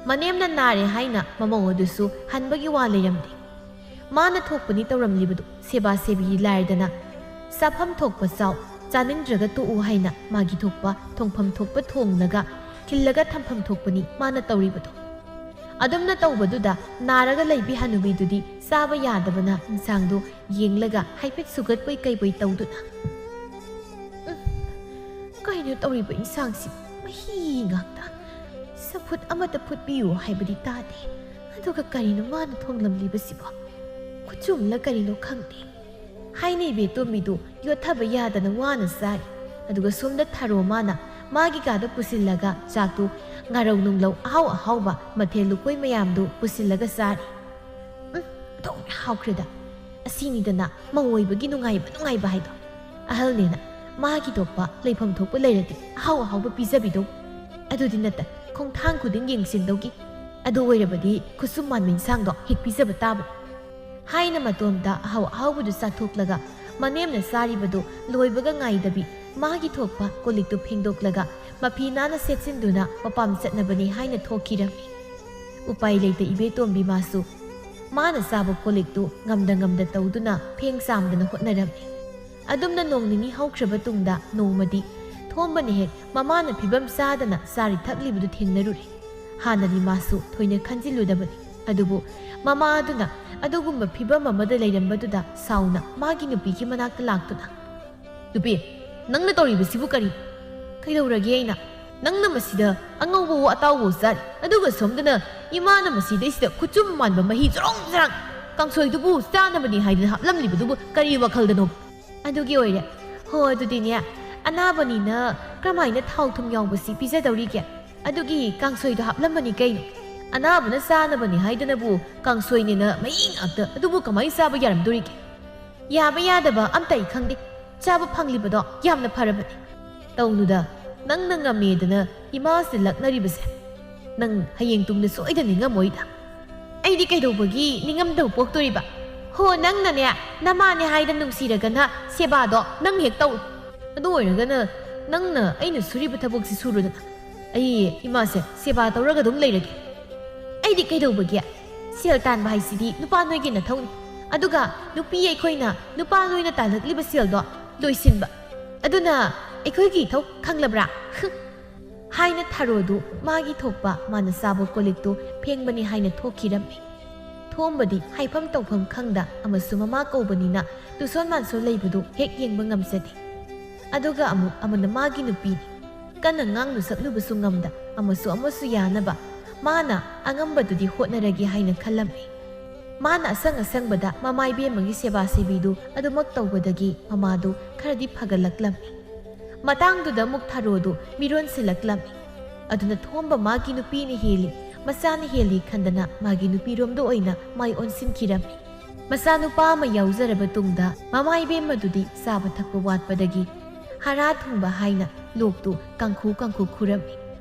ꯃꯅꯦꯝꯅ ꯅꯥꯔꯦ ꯍꯥꯏꯅ ꯃꯃꯧ ꯑꯗꯨꯁꯨ ꯍꯟꯕꯒꯤ ꯋꯥ ꯂꯩꯔꯝꯗꯦ꯫ ꯃꯥꯅ ꯊꯣꯛꯄꯅꯤ ꯇꯧꯔꯝꯂꯤꯕꯗꯨ ꯁꯦꯕꯥ ꯁꯦꯕꯤ ꯂꯥꯏꯔꯗꯅ ꯆꯥꯐꯝ ꯊꯣꯛꯄ ꯆꯥꯎ, ꯆꯥꯅꯤꯡꯗ꯭ꯔꯒ ꯇꯣꯛꯎ ꯍꯥꯏꯅ ꯃꯥꯒꯤ ꯊꯣꯛꯄ ꯊꯣꯡꯐꯝ ꯊꯣꯛꯄ ꯊꯣꯡꯂꯒ ꯈꯤꯜꯂꯒ ꯊꯝꯐꯝ ꯊꯣꯛꯄꯅꯤ ꯃꯥꯅ ꯇꯧꯔꯤꯕꯗꯨ꯫ ꯑꯗꯨꯝꯅ ꯇꯧꯕꯗꯨꯗ ꯅꯥꯔꯒ ꯂꯩꯕꯤ ꯍꯅꯨꯕꯤꯗꯨꯗꯤ ꯆꯥꯕ ꯌꯥꯗꯕꯅ ꯏꯟꯁꯥꯡꯗꯨ ꯌꯦꯡꯂꯒ ꯍꯥꯏꯐꯦꯠ ꯁꯨꯒꯠꯄꯣꯏ ꯀꯩꯕꯣꯏ ꯇꯧꯗꯨꯅ, "ꯎꯝ, ꯀꯩꯅꯣ ꯇꯧꯔꯤꯕ ꯏꯟꯁꯥꯡꯁꯤ? ꯃꯍꯤ ꯉꯥꯛꯇ꯫ "ꯆꯝꯐꯨꯠ ꯑꯃꯇ ꯐꯨꯠꯄꯤꯌꯨ" ꯍꯥꯏꯕꯗꯤ ꯇꯥꯗꯦ꯫ ꯑꯗꯨꯒ ꯀꯔꯤꯅꯣ ꯃꯥꯅ ꯊꯣꯡꯂꯝꯂꯤꯕꯁꯤꯕꯣ? ꯈꯨꯆꯨꯝꯂ ꯀꯔꯤꯅꯣ ꯈꯪꯗꯦ꯫ ꯍꯥꯏꯅ ꯏꯕꯦꯇꯣꯝꯕꯤꯗꯨ ꯌꯣꯠꯊꯕ ꯌꯥꯗꯅ ꯋꯥꯅ ꯆꯥꯔꯤ꯫ ꯑꯗꯨꯒ ꯁꯣꯝꯗ ꯊꯔꯣ ꯃꯥꯅ ꯃꯥꯒꯤ ꯀꯥꯗ ꯄꯨꯁꯤꯜꯂꯒ ꯆꯥꯛꯇꯨ, ꯉꯥꯔꯧ ꯅꯨꯡꯂꯧ ꯑꯍꯥꯎ ꯑꯍꯥꯎꯕ ꯃꯊꯦꯜ ꯂꯨꯀꯣꯏ ꯃꯌꯥꯝꯗꯨ ꯄꯨꯁꯤꯜꯂꯒ ꯆꯥꯔꯤ꯫ ꯎꯝ, ꯑꯣꯟꯊꯣꯛꯅ ꯍꯥꯎꯈ꯭ꯔꯦꯗ꯫ ꯑꯁꯤꯅꯤꯗꯅ ꯃꯧ ꯑꯣꯏꯕꯒꯤ ꯅꯨꯡꯉꯥꯏꯕ ꯅꯨꯡꯉꯥꯏꯕ ꯍꯥꯏꯗꯣ꯫ ꯑꯍꯜꯅꯦꯅ ꯃꯥꯒꯤ ꯊꯣꯛꯄ ꯂꯩꯐꯝ ꯊꯣꯛꯄ ꯂꯩꯔꯗꯤ ꯑꯍꯥꯎ ꯑꯍꯥꯎꯕ ꯄꯤꯖꯕꯤꯗꯧ꯫ ꯑꯗꯨꯗꯤ ꯅꯠꯇ, ꯈꯣꯡꯊꯥꯡ ꯈꯨꯗꯤꯡ ꯌꯦꯡꯁꯤꯟꯗꯧꯒꯤ꯫ ꯑꯗꯨ ꯑꯣꯏꯔꯕꯗꯤ ꯈꯨꯠꯁꯨꯝ ꯃꯥꯟꯕ ꯏꯟꯁꯥꯡꯗꯣ ꯍꯦꯛ ꯄꯤꯖꯕ ꯇꯥꯕꯅꯤ꯫ ꯍꯥꯏꯅ ꯃꯇꯣꯝꯇ ꯑꯍꯥꯎ ꯑꯍꯥꯎꯕꯗꯨ ꯆꯥꯊꯣꯛꯂꯒ ꯃꯅꯦꯝꯅ ꯆꯥꯔꯤꯕꯗꯨ ꯂꯣꯏꯕꯒ ꯉꯥꯏꯗꯕꯤ ꯃꯥꯒꯤ ꯊꯣꯛꯄ ꯀꯣꯜꯂꯤꯛꯇꯨ ꯐꯦꯡꯗꯣꯛꯂꯒ ꯃꯐꯤ ꯅꯥꯟꯅ ꯁꯦꯠꯆꯤꯟꯗꯨꯅ ꯃꯄꯥꯝ ꯆꯠꯅꯕꯅꯤ ꯍꯥꯏꯅ ꯊꯣꯛꯈꯤꯔꯝꯃꯤ꯫ ꯎꯄꯥꯏ ꯂꯩꯇ ꯏꯕꯦꯇꯣꯝꯕꯤ ꯃꯥꯁꯨ ꯃꯥꯅ ꯆꯥꯕ ꯀꯣꯜꯂꯤꯛꯇꯨ ꯉꯝꯗ ꯉꯝꯗ ꯇꯧꯗꯨꯅ ꯐꯦꯡ ꯆꯥꯝꯗꯅ ꯍꯣꯠꯅꯔꯝꯃꯤ꯫ ꯑꯗꯨꯝꯅ ꯅꯣꯡ ꯅꯤꯅꯤ ꯍꯧꯈ꯭ꯔꯕ ꯇꯨꯡꯗ ꯅꯣꯡꯃꯗꯤ ꯊꯣꯝꯕꯅ ꯍꯦꯛ ꯃꯃꯥꯅ ꯐꯤꯕꯝ ꯆꯥꯗꯅ ꯆꯥꯔꯤ ꯊꯛꯂꯤꯕꯗꯨ ꯊꯦꯡꯅꯔꯨꯔꯦ꯫ ꯍꯥꯟꯅꯗꯤ ꯃꯥꯁꯨ ꯊꯣꯏꯅ ꯈꯟꯖꯤꯜꯂꯨꯗꯕꯅꯤ꯫ ꯑꯗꯨꯕꯨ ꯃꯃꯥ ꯑꯗꯨꯅ ꯑꯗꯨꯒꯨꯝꯕ ꯐꯤꯕꯝ ꯑꯃꯗ ꯂꯩꯔꯝꯕꯗꯨꯗ ꯁꯥꯎꯅ ꯃꯥꯒꯤ ꯅꯨꯄꯤꯒꯤ ꯃꯅꯥꯛꯇ ꯂꯥꯛꯇꯨꯅ, "ꯅꯨꯄꯤ, ꯅꯪꯅ ꯇꯧꯔꯤꯕꯁꯤꯕꯨ ꯀꯔꯤ? ꯀꯩꯗꯧꯔꯒꯦ ꯑꯩꯅ? ꯅꯪꯅ ꯃꯁꯤꯗ ꯑꯉꯧꯕꯋꯣ ꯑꯇꯥꯎꯕꯋꯣ ꯆꯥꯔꯤ, ꯑꯗꯨꯒ ꯁꯣꯝꯗꯅ ꯏꯃꯥꯅ ꯃꯁꯤꯗꯩꯁꯤꯗ ꯈꯨꯆꯨꯝ ꯃꯥꯟꯕ ꯃꯍꯤ ꯆꯔꯣꯡ ꯆꯔꯥꯡ, ꯀꯥꯡꯁꯣꯏꯗꯨꯕꯨ ꯆꯥꯅꯕꯅꯤ ꯍꯥꯏꯗꯨꯅ ꯍꯥꯞꯂꯝꯂꯤꯕꯗꯨꯕꯨ ꯀꯔꯤ ꯋꯥꯈꯜꯗꯅꯣ?" ꯑꯗꯨꯒꯤ ꯑꯣꯏꯔꯦ꯫ ꯍꯣ, ꯑꯗꯨꯗꯤꯅꯦ, ꯑꯅꯥꯕꯅꯤꯅ ꯀꯔꯝꯍꯥꯏꯅ ꯊꯥꯎ ꯊꯨꯝ ꯌꯥꯎꯕꯁꯤ ꯄꯤꯖꯗꯧꯔꯤꯒꯦ? ꯑꯗꯨꯒꯤ ꯀꯥꯡꯁꯣꯏꯗꯣ ꯍꯥꯞꯂꯝꯕꯅꯤ ꯀꯩꯅꯣ꯫ ꯑꯅꯥꯕꯅ ꯆꯥꯅꯕꯅꯤ ꯍꯥꯏꯗꯅꯕꯨ ꯀꯥꯡꯁꯣꯏꯅꯦꯅ ꯃꯍꯤ ꯉꯥꯛꯇ, ꯑꯗꯨꯕꯨ ꯀꯃꯥꯏꯅ ꯆꯥꯕ ꯌꯥꯔꯝꯗꯣꯔꯤꯒꯦ? ꯌꯥꯕ ꯌꯥꯗꯕ ꯑꯝꯇ ꯑꯩ ꯈꯪꯗꯦ꯫ ꯆꯥꯕ ꯐꯪꯂꯤꯕꯗꯣ ꯌꯥꯝꯅ ꯐꯔꯕꯅꯤ꯫ ꯇꯧꯅꯨꯗ, ꯅꯪꯅ ꯉꯝꯃꯦꯗꯅ ꯏꯃꯥꯁꯦ ꯂꯛꯅꯔꯤꯕꯁꯦ꯫ ꯅꯪ ꯍꯌꯦꯡ ꯇꯨꯡꯗ ꯁꯣꯏꯗꯅ ꯅꯤꯡꯉꯝꯃꯣꯏꯗ꯫ ꯑꯩꯗꯤ ꯀꯩꯗꯧꯕꯒꯤ ꯅꯤꯡꯉꯝꯗꯕ ꯄꯣꯛꯇꯣꯔꯤꯕ? ꯍꯣ, ꯅꯪꯅꯅꯦ, ꯅꯃꯥꯅꯦ ꯍꯥꯏꯗꯅ ꯅꯨꯡꯁꯤꯔꯒꯅ ꯁꯦꯕꯥꯗꯣ ꯅꯪ ꯍꯦꯛ ꯇꯧ꯫ ꯑꯗꯨ ꯑꯣꯏꯔꯒꯅ ꯅꯪꯅ ꯑꯩꯅ ꯁꯨꯔꯤꯕ ꯊꯕꯛꯁꯤ ꯁꯨꯔꯨꯗꯅ꯫ ꯑꯩ ꯏꯃꯥꯁꯦ ꯁꯦꯕꯥ ꯇꯧꯔꯒ ꯑꯗꯨꯝ ꯂꯩꯔꯒꯦ꯫ ꯑꯩꯗꯤ ꯀꯩꯗꯧꯕꯒꯤ? ꯁꯦꯜ ꯇꯥꯟꯕ ꯍꯥꯏꯁꯤꯗꯤ ꯅꯨꯄꯥ ꯅꯣꯏꯒꯤ ꯅꯊꯧꯅꯤ꯫ ꯑꯗꯨꯒ ꯅꯨꯄꯤ ꯑꯩꯈꯣꯏꯅ ꯅꯨꯄꯥ ꯅꯣꯏꯅ ꯇꯥꯜꯂꯛꯂꯤꯕ ꯁꯦꯜꯗꯣ ꯂꯣꯏꯁꯤꯟꯕ꯫ ꯑꯗꯨꯅ ꯑꯩꯈꯣꯏꯒꯤ ꯏꯊꯧ ꯈꯪꯂꯕ꯭ꯔꯥ? ꯍꯥꯏꯅ ꯊꯔꯣꯗꯨ ꯃꯥꯒꯤ ꯊꯣꯛꯄ ꯃꯥꯅ ꯆꯥꯕ ꯀꯣꯜꯂꯤꯛꯇꯨ ꯐꯦꯡꯕꯅꯤ ꯍꯥꯏꯅ ꯊꯣꯛꯈꯤꯔꯝꯃꯤ꯫ ꯊꯣꯝꯕꯗꯤ ꯍꯥꯏꯐꯝ ꯇꯧꯐꯝ ꯈꯪꯗ ꯑꯃꯁꯨ ꯃꯃꯥ ꯀꯧꯕꯅꯤꯅ ꯇꯨꯁꯣꯟ ꯃꯥꯟꯁꯣꯟ ꯂꯩꯕꯗꯨ ꯍꯦꯛ ꯌꯦꯡꯕ ꯉꯝꯖꯗꯦ꯫ ꯑꯗꯨꯒ ꯑꯃꯨꯛ ꯑꯃꯅ ꯃꯥꯒꯤ ꯅꯨꯄꯤꯅꯤ꯫ ꯀꯟꯅ ꯉꯥꯡꯅ ꯁꯛꯂꯨꯕꯁꯨ ꯉꯝꯗ, ꯑꯃꯁꯨ ꯑꯃꯁꯨ ꯌꯥꯅꯕ ꯃꯥꯅ ꯑꯉꯝꯕꯗꯨꯗꯤ ꯍꯣꯠꯅꯔꯒꯦ ꯍꯥꯏꯅ ꯈꯜꯂꯝꯃꯤ꯫ ꯃꯥꯅ ꯑꯁꯪ ꯑꯁꯪꯕꯗ ꯃꯃꯥ ꯏꯕꯦꯝꯃꯒꯤ ꯁꯦꯕꯥ ꯁꯦꯕꯤꯗꯨ ꯑꯗꯨꯃꯛ ꯇꯧꯕꯗꯒꯤ ꯃꯃꯥꯗꯨ ꯈꯔꯗꯤ ꯐꯒꯠꯂꯛꯂꯝꯃꯤ꯫ ꯃꯇꯥꯡꯗꯨꯗ ꯑꯃꯨꯛ ꯊꯔꯣꯗꯨ ꯃꯤꯔꯣꯟꯁꯤꯜꯂꯛꯂꯝꯃꯤ꯫ ꯑꯗꯨꯅ ꯊꯣꯝꯕ ꯃꯥꯒꯤ ꯅꯨꯄꯤꯅ ꯍꯦꯜꯂꯤ, ꯃꯆꯥꯅ ꯍꯦꯜꯂꯤ ꯈꯟꯗꯅ ꯃꯥꯒꯤ ꯅꯨꯄꯤꯔꯣꯝꯗ ꯑꯣꯏꯅ ꯃꯥꯏ ꯑꯣꯟꯁꯤꯟꯈꯤꯔꯝꯃꯤ꯫ ꯃꯆꯥꯅꯨꯄꯥ ꯑꯃ ꯌꯥꯎꯖꯔꯕ ꯇꯨꯡꯗ ꯃꯃꯥ ꯏꯕꯦꯝꯃꯗꯨꯗꯤ ꯆꯥꯕ ꯊꯛꯄ ꯋꯥꯠꯄꯗꯒꯤ ꯍꯥꯔꯥ ꯊꯨꯡꯕ ꯍꯥꯏꯅ ꯂꯣꯛꯇꯨ ꯀꯥꯡꯈꯨ ꯀꯥꯡꯈꯨ ꯈꯨꯔꯝꯃꯤ꯫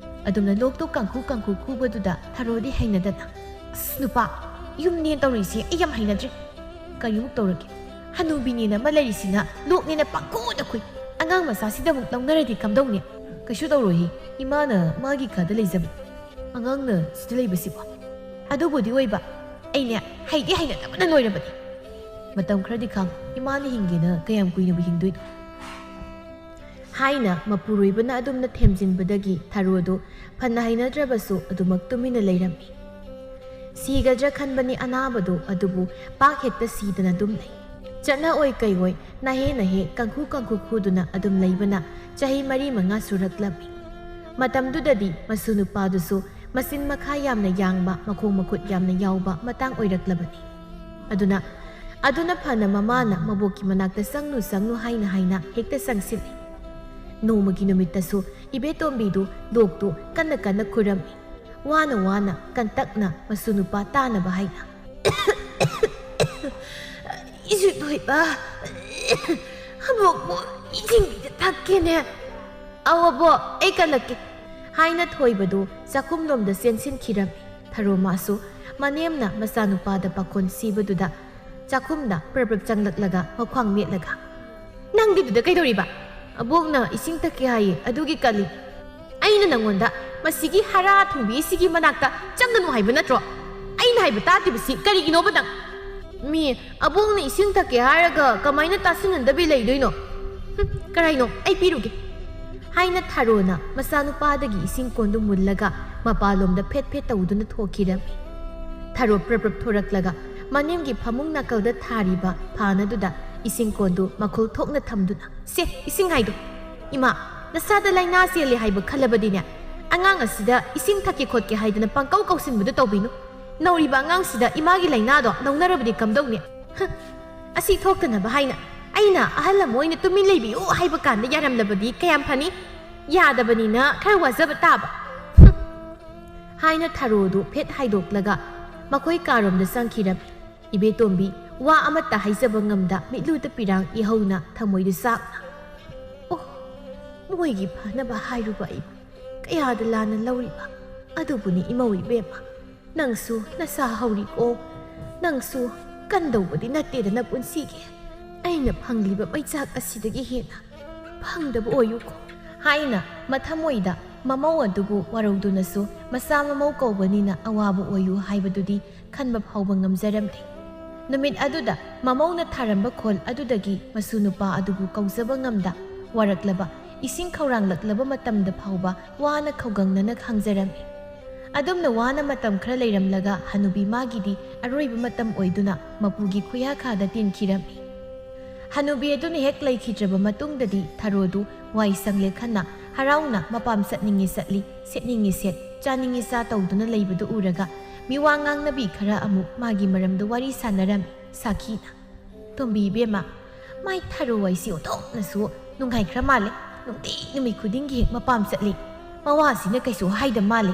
ꯑꯗꯨꯝꯅ ꯂꯣꯛꯇꯨ ꯀꯥꯡꯈꯨ ꯀꯥꯡꯈꯨ ꯈꯨꯕꯗꯨꯗ ꯊꯔꯣꯗꯤ ꯍꯩꯅꯗꯅ, "ꯑꯁ ꯅꯨꯄꯥ, ꯌꯨꯝꯅꯦ ꯇꯧꯔꯤꯁꯦ ꯑꯩ ꯌꯥꯝ ꯍꯩꯅꯗ꯭ꯔꯦ꯫ ꯀꯔꯤꯃꯨꯛ ꯇꯧꯔꯒꯦ? ꯍꯅꯨꯕꯤꯅꯦꯅ ꯑꯃ ꯂꯩꯔꯤꯁꯤꯅ ꯂꯣꯛꯅꯦꯅ ꯄꯪꯈꯨꯗ ꯈꯨꯏ꯫ ꯑꯉꯥꯡ ꯃꯆꯥꯁꯤꯗ ꯑꯃꯨꯛ ꯂꯧꯅꯔꯗꯤ ꯀꯝꯗꯧꯅꯤ?" "ꯀꯩꯁꯨ ꯇꯧꯔꯣꯏꯍꯦ, ꯏꯃꯥꯅ ꯃꯥꯒꯤ ꯀꯥꯗ ꯂꯩꯖꯕꯅꯤ꯫ ꯑꯉꯥꯡꯅ ꯁꯤꯗ ꯂꯩꯕꯁꯤꯕꯣ?" "ꯑꯗꯨꯕꯨꯗꯤ ꯑꯣꯏꯕ, ꯑꯩꯅꯦ ꯍꯩꯗꯤ ꯍꯩꯅꯗꯕꯅ ꯂꯣꯏꯔꯕꯅꯤ꯫ ꯃꯇꯝ ꯈꯔꯗꯤ ꯈꯥꯡ, ꯏꯃꯥꯅ ꯍꯤꯡꯒꯦꯅ ꯀꯌꯥꯝ ꯀꯨꯏꯅꯕꯨ ꯍꯤꯡꯗꯣꯏꯅꯣ?" ꯍꯥꯏꯅ ꯃꯄꯨꯔꯣꯏꯕꯅ ꯑꯗꯨꯝꯅ ꯊꯦꯝꯖꯤꯟꯕꯗꯒꯤ ꯊꯔꯣꯗꯨ ꯐꯅ ꯍꯩꯅꯗ꯭ꯔꯕꯁꯨ ꯑꯗꯨꯃꯛ ꯇꯨꯃꯤꯟꯅ ꯂꯩꯔꯝꯃꯤ꯫ ꯁꯤꯒꯗ꯭ꯔꯥ ꯈꯟꯕꯅꯤ ꯑꯅꯥꯕꯗꯨ, ꯑꯗꯨꯕꯨ ꯄꯥꯛ ꯍꯦꯛꯇ ꯁꯤꯗꯅ ꯑꯗꯨꯝ ꯂꯩ꯫ ꯆꯠꯅ ꯑꯣꯏ ꯀꯩ ꯑꯣꯏ ꯅꯥꯍꯦ ꯅꯥꯍꯦ ꯀꯥꯡꯈꯨ ꯀꯥꯡꯈꯨ ꯈꯨꯗꯨꯅ ꯑꯗꯨꯝ ꯂꯩꯕꯅ ꯆꯍꯤ ꯃꯔꯤ ꯃꯉꯥ ꯁꯨꯔꯛꯂꯝꯃꯤ꯫ ꯃꯇꯝꯗꯨꯗꯗꯤ ꯃꯁꯨ ꯅꯨꯄꯥꯗꯨꯁꯨ ꯃꯆꯤꯟ ꯃꯈꯥ ꯌꯥꯝꯅ ꯌꯥꯡꯕ, ꯃꯈꯣꯡ ꯃꯈꯨꯠ ꯌꯥꯝꯅ ꯌꯥꯎꯕ ꯃꯇꯥꯡ ꯑꯣꯏꯔꯛꯂꯕꯅꯤ꯫ ꯑꯗꯨꯅ, ꯑꯗꯨꯅ ꯐꯅ ꯃꯃꯥꯅ ꯃꯕꯣꯛꯀꯤ ꯃꯅꯥꯛꯇ ꯆꯪꯅꯨ ꯆꯪꯅꯨ ꯍꯥꯏꯅ ꯍꯥꯏꯅ ꯍꯦꯛꯇ ꯆꯪꯁꯤꯜꯂꯤ꯫ ꯅꯣꯡꯃꯒꯤ ꯅꯨꯃꯤꯠꯇꯁꯨ ꯏꯕꯦꯇꯣꯝꯕꯤꯗꯨ ꯂꯣꯛꯇꯨ ꯀꯟꯅ ꯀꯟꯅ ꯈꯨꯔꯝꯃꯤ꯫ ꯋꯥꯅ ꯋꯥꯅ ꯀꯟꯇꯛꯅ ꯃꯁꯨ ꯅꯨꯄꯥ ꯇꯥꯅꯕ ꯍꯥꯏꯅ꯫ "ꯏꯁꯨ ꯊꯣꯏꯕ, ꯑꯕꯣꯛꯄꯨ ꯏꯁꯤꯡ ꯈꯤꯇ ꯊꯛꯀꯦꯅꯦ꯫" "ꯑꯧ ꯑꯕꯣꯛ, ꯑꯩ ꯀꯜꯂꯛꯀꯦ," ꯍꯥꯏꯅ ꯊꯣꯏꯕꯗꯨ ꯆꯥꯛꯈꯨꯝꯂꯣꯝꯗ ꯆꯦꯟꯁꯤꯟꯈꯤꯔꯝꯃꯤ꯫ ꯊꯔꯣ ꯃꯥꯁꯨ ꯃꯅꯦꯝꯅ ꯃꯆꯥꯅꯨꯄꯥꯗ ꯄꯥꯈꯣꯟ ꯁꯤꯕꯗꯨꯗ ꯆꯥꯛꯈꯨꯝꯗ ꯄ꯭ꯔꯞ ꯄ꯭ꯔꯞ ꯆꯪꯂꯛꯂꯒ ꯃꯈ꯭ꯋꯥꯡ ꯃꯦꯠꯂꯒ, "ꯅꯪꯒꯤꯗꯨꯗ ꯀꯩꯗꯧꯔꯤꯕ? ꯑꯕꯣꯛꯅ ꯏꯁꯤꯡ ꯊꯛꯀꯦ ꯍꯥꯏꯌꯦ, ꯑꯗꯨꯒꯤ ꯀꯜꯂꯤ꯫ ꯑꯩꯅ ꯅꯪꯉꯣꯟꯗ ꯃꯁꯤꯒꯤ ꯍꯥꯔꯥ ꯊꯨꯡꯕꯤ ꯁꯤꯒꯤ ꯃꯅꯥꯛꯇ ꯆꯪꯒꯅꯨ ꯍꯥꯏꯕ ꯅꯠꯇ꯭ꯔꯣ? ꯑꯩꯅ ꯍꯥꯏꯕ ꯇꯥꯗ꯭ꯔꯤꯕꯁꯤ ꯀꯔꯤꯒꯤꯅꯣꯕ ꯅꯪ? ꯃꯤ ꯑꯕꯣꯛꯅ ꯏꯁꯤꯡ ꯊꯛꯀꯦ ꯍꯥꯏꯔꯒ ꯀꯃꯥꯏꯅ ꯇꯥꯁꯤꯟꯅꯗꯕꯤ ꯂꯩꯗꯣꯏꯅꯣ? ꯍꯨꯝ, ꯀꯔꯥꯏꯅꯣ? ꯑꯩ ꯄꯤꯔꯨꯒꯦ," ꯍꯥꯏꯅ ꯊꯔꯣꯅ ꯃꯆꯥꯅꯨꯄꯥꯗꯒꯤ ꯏꯁꯤꯡ ꯀꯣꯟꯗꯨ ꯃꯨꯜꯂꯒ ꯃꯄꯥꯂꯣꯝꯗ ꯐꯦꯠ ꯐꯦꯠ ꯇꯧꯗꯨꯅ ꯊꯣꯛꯈꯤꯔꯝꯃꯤ꯫ ꯊꯔꯣ ꯄ꯭ꯔꯞ ꯄ꯭ꯔꯞ ꯊꯣꯔꯛꯂꯒ ꯃꯅꯤꯡꯒꯤ ꯐꯃꯨꯡ ꯅꯥꯀꯜꯗ ꯊꯥꯔꯤꯕ ꯐꯥꯟ ꯑꯗꯨꯗ ꯏꯁꯤꯡ ꯀꯣꯟꯗꯨ ꯃꯈꯨꯜ ꯊꯣꯛꯅ ꯊꯝꯗꯨꯅ, "ꯁꯦ, ꯏꯁꯤꯡ ꯍꯥꯏꯗꯣ, ꯏꯃꯥ, ꯅꯁꯥꯗ ꯂꯥꯏꯅꯥ ꯆꯦꯜꯂꯦ ꯍꯥꯏꯕ ꯈꯜꯂꯕꯗꯤꯅꯦ, ꯑꯉꯥꯡ ꯑꯁꯤꯗ ꯏꯁꯤꯡ ꯊꯛꯀꯦ ꯈꯣꯠꯀꯦ ꯍꯥꯏꯗꯅ ꯄꯪꯀꯧ ꯀꯧꯁꯤꯟꯕꯗꯨ ꯇꯧꯕꯤꯅꯨ꯫ ꯅꯧꯔꯤꯕ ꯑꯉꯥꯡꯁꯤꯗ ꯏꯃꯥꯒꯤ ꯂꯥꯏꯅꯥꯗꯣ ꯂꯧꯅꯔꯕꯗꯤ ꯀꯝꯗꯧꯅꯤ? ꯍ, ꯑꯁꯤ ꯊꯣꯛꯇꯅꯕ ꯍꯥꯏꯅ ꯑꯩꯅ ꯑꯍꯜ ꯑꯃ ꯑꯣꯏꯅ ꯇꯨꯃꯤꯟ ꯂꯩꯕꯤꯌꯨ ꯍꯥꯏꯕ ꯀꯥꯟꯗ ꯌꯥꯔꯝꯂꯕꯗꯤ ꯀꯌꯥꯝ ꯐꯅꯤ? ꯌꯥꯗꯕꯅꯤꯅ ꯈꯔ ꯋꯥꯖꯕ ꯇꯥꯕ꯫ ꯍꯨꯝ, ꯍꯥꯏꯅ ꯊꯔꯣꯗꯨ ꯐꯦꯠ ꯍꯥꯏꯗꯣꯛꯂꯒ ꯃꯈꯣꯏ ꯀꯥꯔꯣꯝꯗ ꯆꯪꯈꯤꯔꯝꯃꯤ꯫ ꯏꯕꯦꯇꯣꯝꯕꯤ ꯋꯥ ꯑꯃꯠꯇ ꯍꯥꯏꯖꯕ ꯉꯝꯗ ꯃꯤꯠꯂꯨꯗ ꯄꯤꯔꯥꯡ ꯏꯍꯧꯅ ꯊꯃꯣꯏꯗ ꯆꯥꯛꯅ, "ꯑꯣ, ꯃꯣꯏꯒꯤ ꯐꯅꯕ ꯍꯥꯏꯔꯨꯕ ꯑꯩꯕꯨ ꯀꯌꯥꯗ ꯂꯥꯟꯅ ꯂꯧꯔꯤꯕ꯫ ꯑꯗꯨꯕꯨꯅꯤ ꯏꯃꯧ ꯏꯕꯦꯝꯃ, ꯅꯪꯁꯨ ꯅꯁꯥ ꯍꯧꯔꯤꯀꯣ꯫ ꯅꯪꯁꯨ ꯀꯟꯗꯧꯕꯗꯤ ꯅꯠꯇꯦꯗꯅ ꯄꯨꯟꯁꯤꯒꯤ꯫ ꯑꯩꯅ ꯐꯪꯂꯤꯕ ꯃꯩꯆꯥꯛ ꯑꯁꯤꯗꯒꯤ ꯍꯦꯟꯅ ꯐꯪꯗꯕ ꯑꯣꯏꯌꯨꯀꯣ," ꯍꯥꯏꯅ ꯃꯊꯃꯣꯏꯗ ꯃꯃꯧ ꯑꯗꯨꯕꯨ ꯋꯥꯔꯧꯗꯨꯅꯁꯨ ꯃꯆꯥ ꯃꯃꯧ ꯀꯧꯕꯅꯤꯅ ꯑꯋꯥꯕ ꯑꯣꯏꯌꯨ ꯍꯥꯏꯕꯗꯨꯗꯤ ꯈꯟꯕ ꯐꯥꯎꯕ ꯉꯝꯖꯔꯝꯗꯦ꯫ ꯅꯨꯃꯤꯠ ꯑꯗꯨꯗ ꯃꯃꯧꯅ ꯊꯥꯔꯝꯕ ꯈꯣꯜ ꯑꯗꯨꯗꯒꯤ ꯃꯁꯨ ꯅꯨꯄꯥ ꯑꯗꯨꯕꯨ ꯀꯧꯖꯕ ꯉꯝꯗ ꯋꯥꯔꯛꯂꯕ ꯏꯁꯤꯡ ꯈꯧꯔꯥꯡꯂꯛꯂꯕ ꯃꯇꯝꯗ ꯐꯥꯎꯕ ꯋꯥꯅ ꯈꯧꯒꯪꯅꯅ ꯈꯥꯡꯖꯔꯝꯃꯤ꯫ ꯑꯗꯨꯝꯅ ꯋꯥꯅ ꯃꯇꯝ ꯈꯔ ꯂꯩꯔꯝꯂꯒ ꯍꯅꯨꯕꯤ ꯃꯥꯒꯤꯗꯤ ꯑꯔꯣꯏꯕ ꯃꯇꯝ ꯑꯣꯏꯗꯨꯅ ꯃꯄꯨꯒꯤ ꯈꯨꯌꯥꯈꯥꯗ ꯇꯤꯟꯈꯤꯔꯝꯃꯤ꯫ ꯍꯅꯨꯕꯤ ꯑꯗꯨꯅ ꯍꯦꯛ ꯂꯩꯈꯤꯗ꯭ꯔꯕ ꯃꯇꯨꯡꯗꯗꯤ ꯊꯔꯣꯗꯨ ꯋꯥꯏ ꯁꯪꯂꯦ ꯈꯟꯅ ꯍꯔꯥꯎꯅ ꯃꯄꯥꯝ ꯆꯠꯅꯤꯡꯉꯤ ꯆꯠꯂꯤ, ꯁꯦꯠꯅꯤꯡꯉꯤ ꯁꯦꯠ, ꯆꯥꯅꯤꯡꯉꯤ ꯆꯥ ꯇꯧꯗꯨꯅ ꯂꯩꯕꯗꯨ ꯎꯔꯒ ꯃꯤꯋꯥ ꯉꯥꯡꯅꯕꯤ ꯈꯔ ꯑꯃꯨꯛ ꯃꯥꯒꯤ ꯃꯔꯝꯗ ꯋꯥꯔꯤ ꯁꯥꯟꯅꯔꯝꯃꯤ꯫ ꯁꯥꯈꯤꯅ, "ꯇꯣꯝꯕꯤ ꯏꯕꯦꯝꯃ, ꯃꯥꯏ ꯊꯔꯣ ꯋꯥꯏꯁꯤ ꯑꯣꯟꯊꯣꯛꯅꯁꯨ ꯅꯨꯡꯉꯥꯏꯈ꯭ꯔ ꯃꯥꯜꯂꯦ꯫ ꯅꯨꯡꯇꯤ ꯅꯨꯃꯤꯠ ꯈꯨꯗꯤꯡꯒꯤ ꯍꯦꯛ ꯃꯄꯥꯝ ꯆꯠꯂꯤ꯫ ꯃꯋꯥꯁꯤꯅ ꯀꯩꯁꯨ ꯍꯥꯏꯗ ꯃꯥꯜꯂꯦ꯫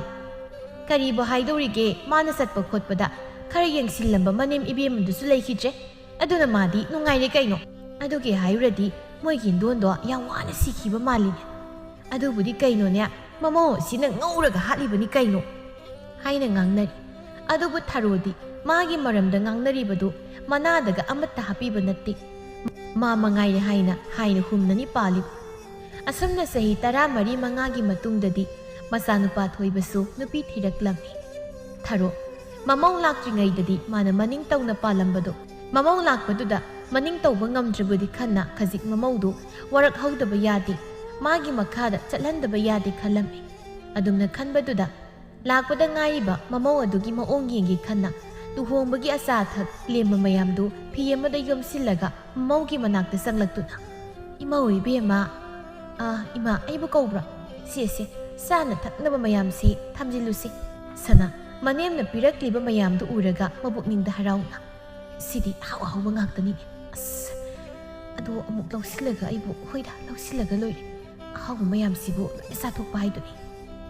ꯀꯔꯤꯕꯨ ꯍꯥꯏꯗꯧꯔꯤꯒꯦ, ꯃꯥꯅ ꯆꯠꯄ ꯈꯣꯠꯄꯗ ꯈꯔ ꯌꯦꯡꯁꯤꯜꯂꯝꯕ ꯃꯅꯦꯝ ꯏꯕꯦꯝꯃꯗꯨꯁꯨ ꯂꯩꯈꯤꯗ꯭ꯔꯦ꯫ ꯑꯗꯨꯅ ꯃꯥꯗꯤ ꯅꯨꯡꯉꯥꯏꯔꯦ ꯀꯩꯅꯣ꯫ ꯑꯗꯨꯒꯤ ꯍꯥꯏꯔꯨꯔꯗꯤ ꯃꯣꯏꯒꯤ ꯍꯤꯟꯗꯣꯟꯗꯣ ꯌꯥꯝ ꯋꯥꯅ ꯁꯤꯈꯤꯕ ꯃꯥꯜꯂꯤꯅꯦ꯫ ꯑꯗꯨꯕꯨꯗꯤ ꯀꯩꯅꯣꯅꯦ, ꯃꯃꯧ ꯑꯁꯤꯅ ꯉꯧꯔꯒ ꯍꯥꯠꯂꯤꯕꯅꯤ ꯀꯩꯅꯣ," ꯍꯥꯏꯅ ꯉꯥꯡꯅꯔꯤ꯫ ꯑꯗꯨꯕꯨ ꯊꯔꯣꯗꯤ ꯃꯥꯒꯤ ꯃꯔꯝꯗ ꯉꯥꯡꯅꯔꯤꯕꯗꯨ ꯃꯅꯥꯗꯒ ꯑꯃꯠꯇ ꯍꯥꯞꯄꯤꯕ ꯅꯠꯇꯦ꯫ ꯃꯥ ꯃꯉꯥꯏꯔꯦ ꯍꯥꯏꯅ ꯍꯥꯏꯅ ꯍꯨꯝꯅꯅꯤ ꯄꯥꯜꯂꯤꯕ꯫ ꯑꯁꯨꯝꯅ ꯆꯍꯤ ꯇꯔꯥꯃꯔꯤ ꯃꯉꯥꯒꯤ ꯃꯇꯨꯡꯗꯗꯤ ꯃꯆꯥꯅꯨꯄꯥ ꯊꯣꯏꯕꯁꯨ ꯅꯨꯄꯤ ꯊꯤꯔꯛꯂꯝꯃꯤ꯫ ꯊꯔꯣ, ꯃꯃꯧ ꯂꯥꯛꯇ꯭ꯔꯤꯉꯩꯗꯗꯤ ꯃꯥꯅ ꯃꯅꯤꯡ ꯇꯧꯅ ꯄꯥꯜꯂꯝꯕꯗꯣ, ꯃꯃꯧ ꯂꯥꯛꯄꯗꯨꯗ ꯃꯅꯤꯡ ꯇꯧꯕ ꯉꯝꯗ꯭ꯔꯕꯗꯤ ꯈꯟꯅ ꯈꯖꯤꯛ ꯃꯃꯧꯗꯨ ꯋꯥꯔꯛꯍꯧꯗꯕ ꯌꯥꯗꯦ, ꯃꯥꯒꯤ ꯃꯈꯥꯗ ꯆꯠꯍꯟꯗꯕ ꯌꯥꯗꯦ ꯈꯜꯂꯝꯃꯤ꯫ ꯑꯗꯨꯝꯅ ꯈꯟꯕꯗꯨꯗ ꯂꯥꯛꯄꯗ ꯉꯥꯏꯔꯤꯕ ꯃꯃꯧ ꯑꯗꯨꯒꯤ ꯃꯑꯣꯡ ꯌꯦꯡꯒꯦ ꯈꯟꯅ ꯂꯨꯍꯣꯡꯕꯒꯤ ꯑꯆꯥ ꯑꯊꯛ ꯂꯦꯝꯕ ꯃꯌꯥꯝꯗꯨ ꯐꯤ ꯑꯃꯗ ꯌꯣꯝꯁꯤꯜꯂꯒ ꯃꯃꯧꯒꯤ ꯃꯅꯥꯛꯇ ꯆꯪꯂꯛꯇꯨꯅ, "ꯏꯃꯧ ꯏꯕꯦꯝꯃ, ꯑꯥ, ꯏꯃꯥ, ꯑꯩꯕꯨ ꯀꯧꯕ꯭ꯔꯣ? ꯁꯦ, ꯁꯦ, ꯆꯥꯅ ꯊꯛꯅꯕ ꯃꯌꯥꯝꯁꯤ ꯊꯝꯖꯤꯜꯂꯨꯁꯤ꯫ ꯁꯅꯥ, ꯃꯅꯦꯝꯅ ꯄꯤꯔꯛꯂꯤꯕ ꯃꯌꯥꯝꯗꯨ ꯎꯔꯒ ꯃꯄꯨꯛꯅꯤꯡꯗ ꯍꯔꯥꯎꯅ, "ꯁꯤꯗꯤ ꯑꯍꯥꯎ ꯑꯍꯥꯎꯕ ꯉꯥꯛꯇꯅꯤꯅꯦ꯫ ꯑꯁ, ꯑꯗꯣ ꯑꯃꯨꯛ ꯂꯧꯁꯤꯜꯂꯒ ꯑꯩꯕꯨ, ꯍꯣꯏꯗ, ꯂꯧꯁꯤꯜꯂꯒ ꯂꯣꯏꯔꯦ꯫ ꯑꯍꯥꯎꯕ ꯃꯌꯥꯝꯁꯤꯕꯨ ꯂꯣꯏꯅ ꯆꯥꯊꯣꯛꯄ ꯍꯥꯏꯗꯨꯅꯤ"꯫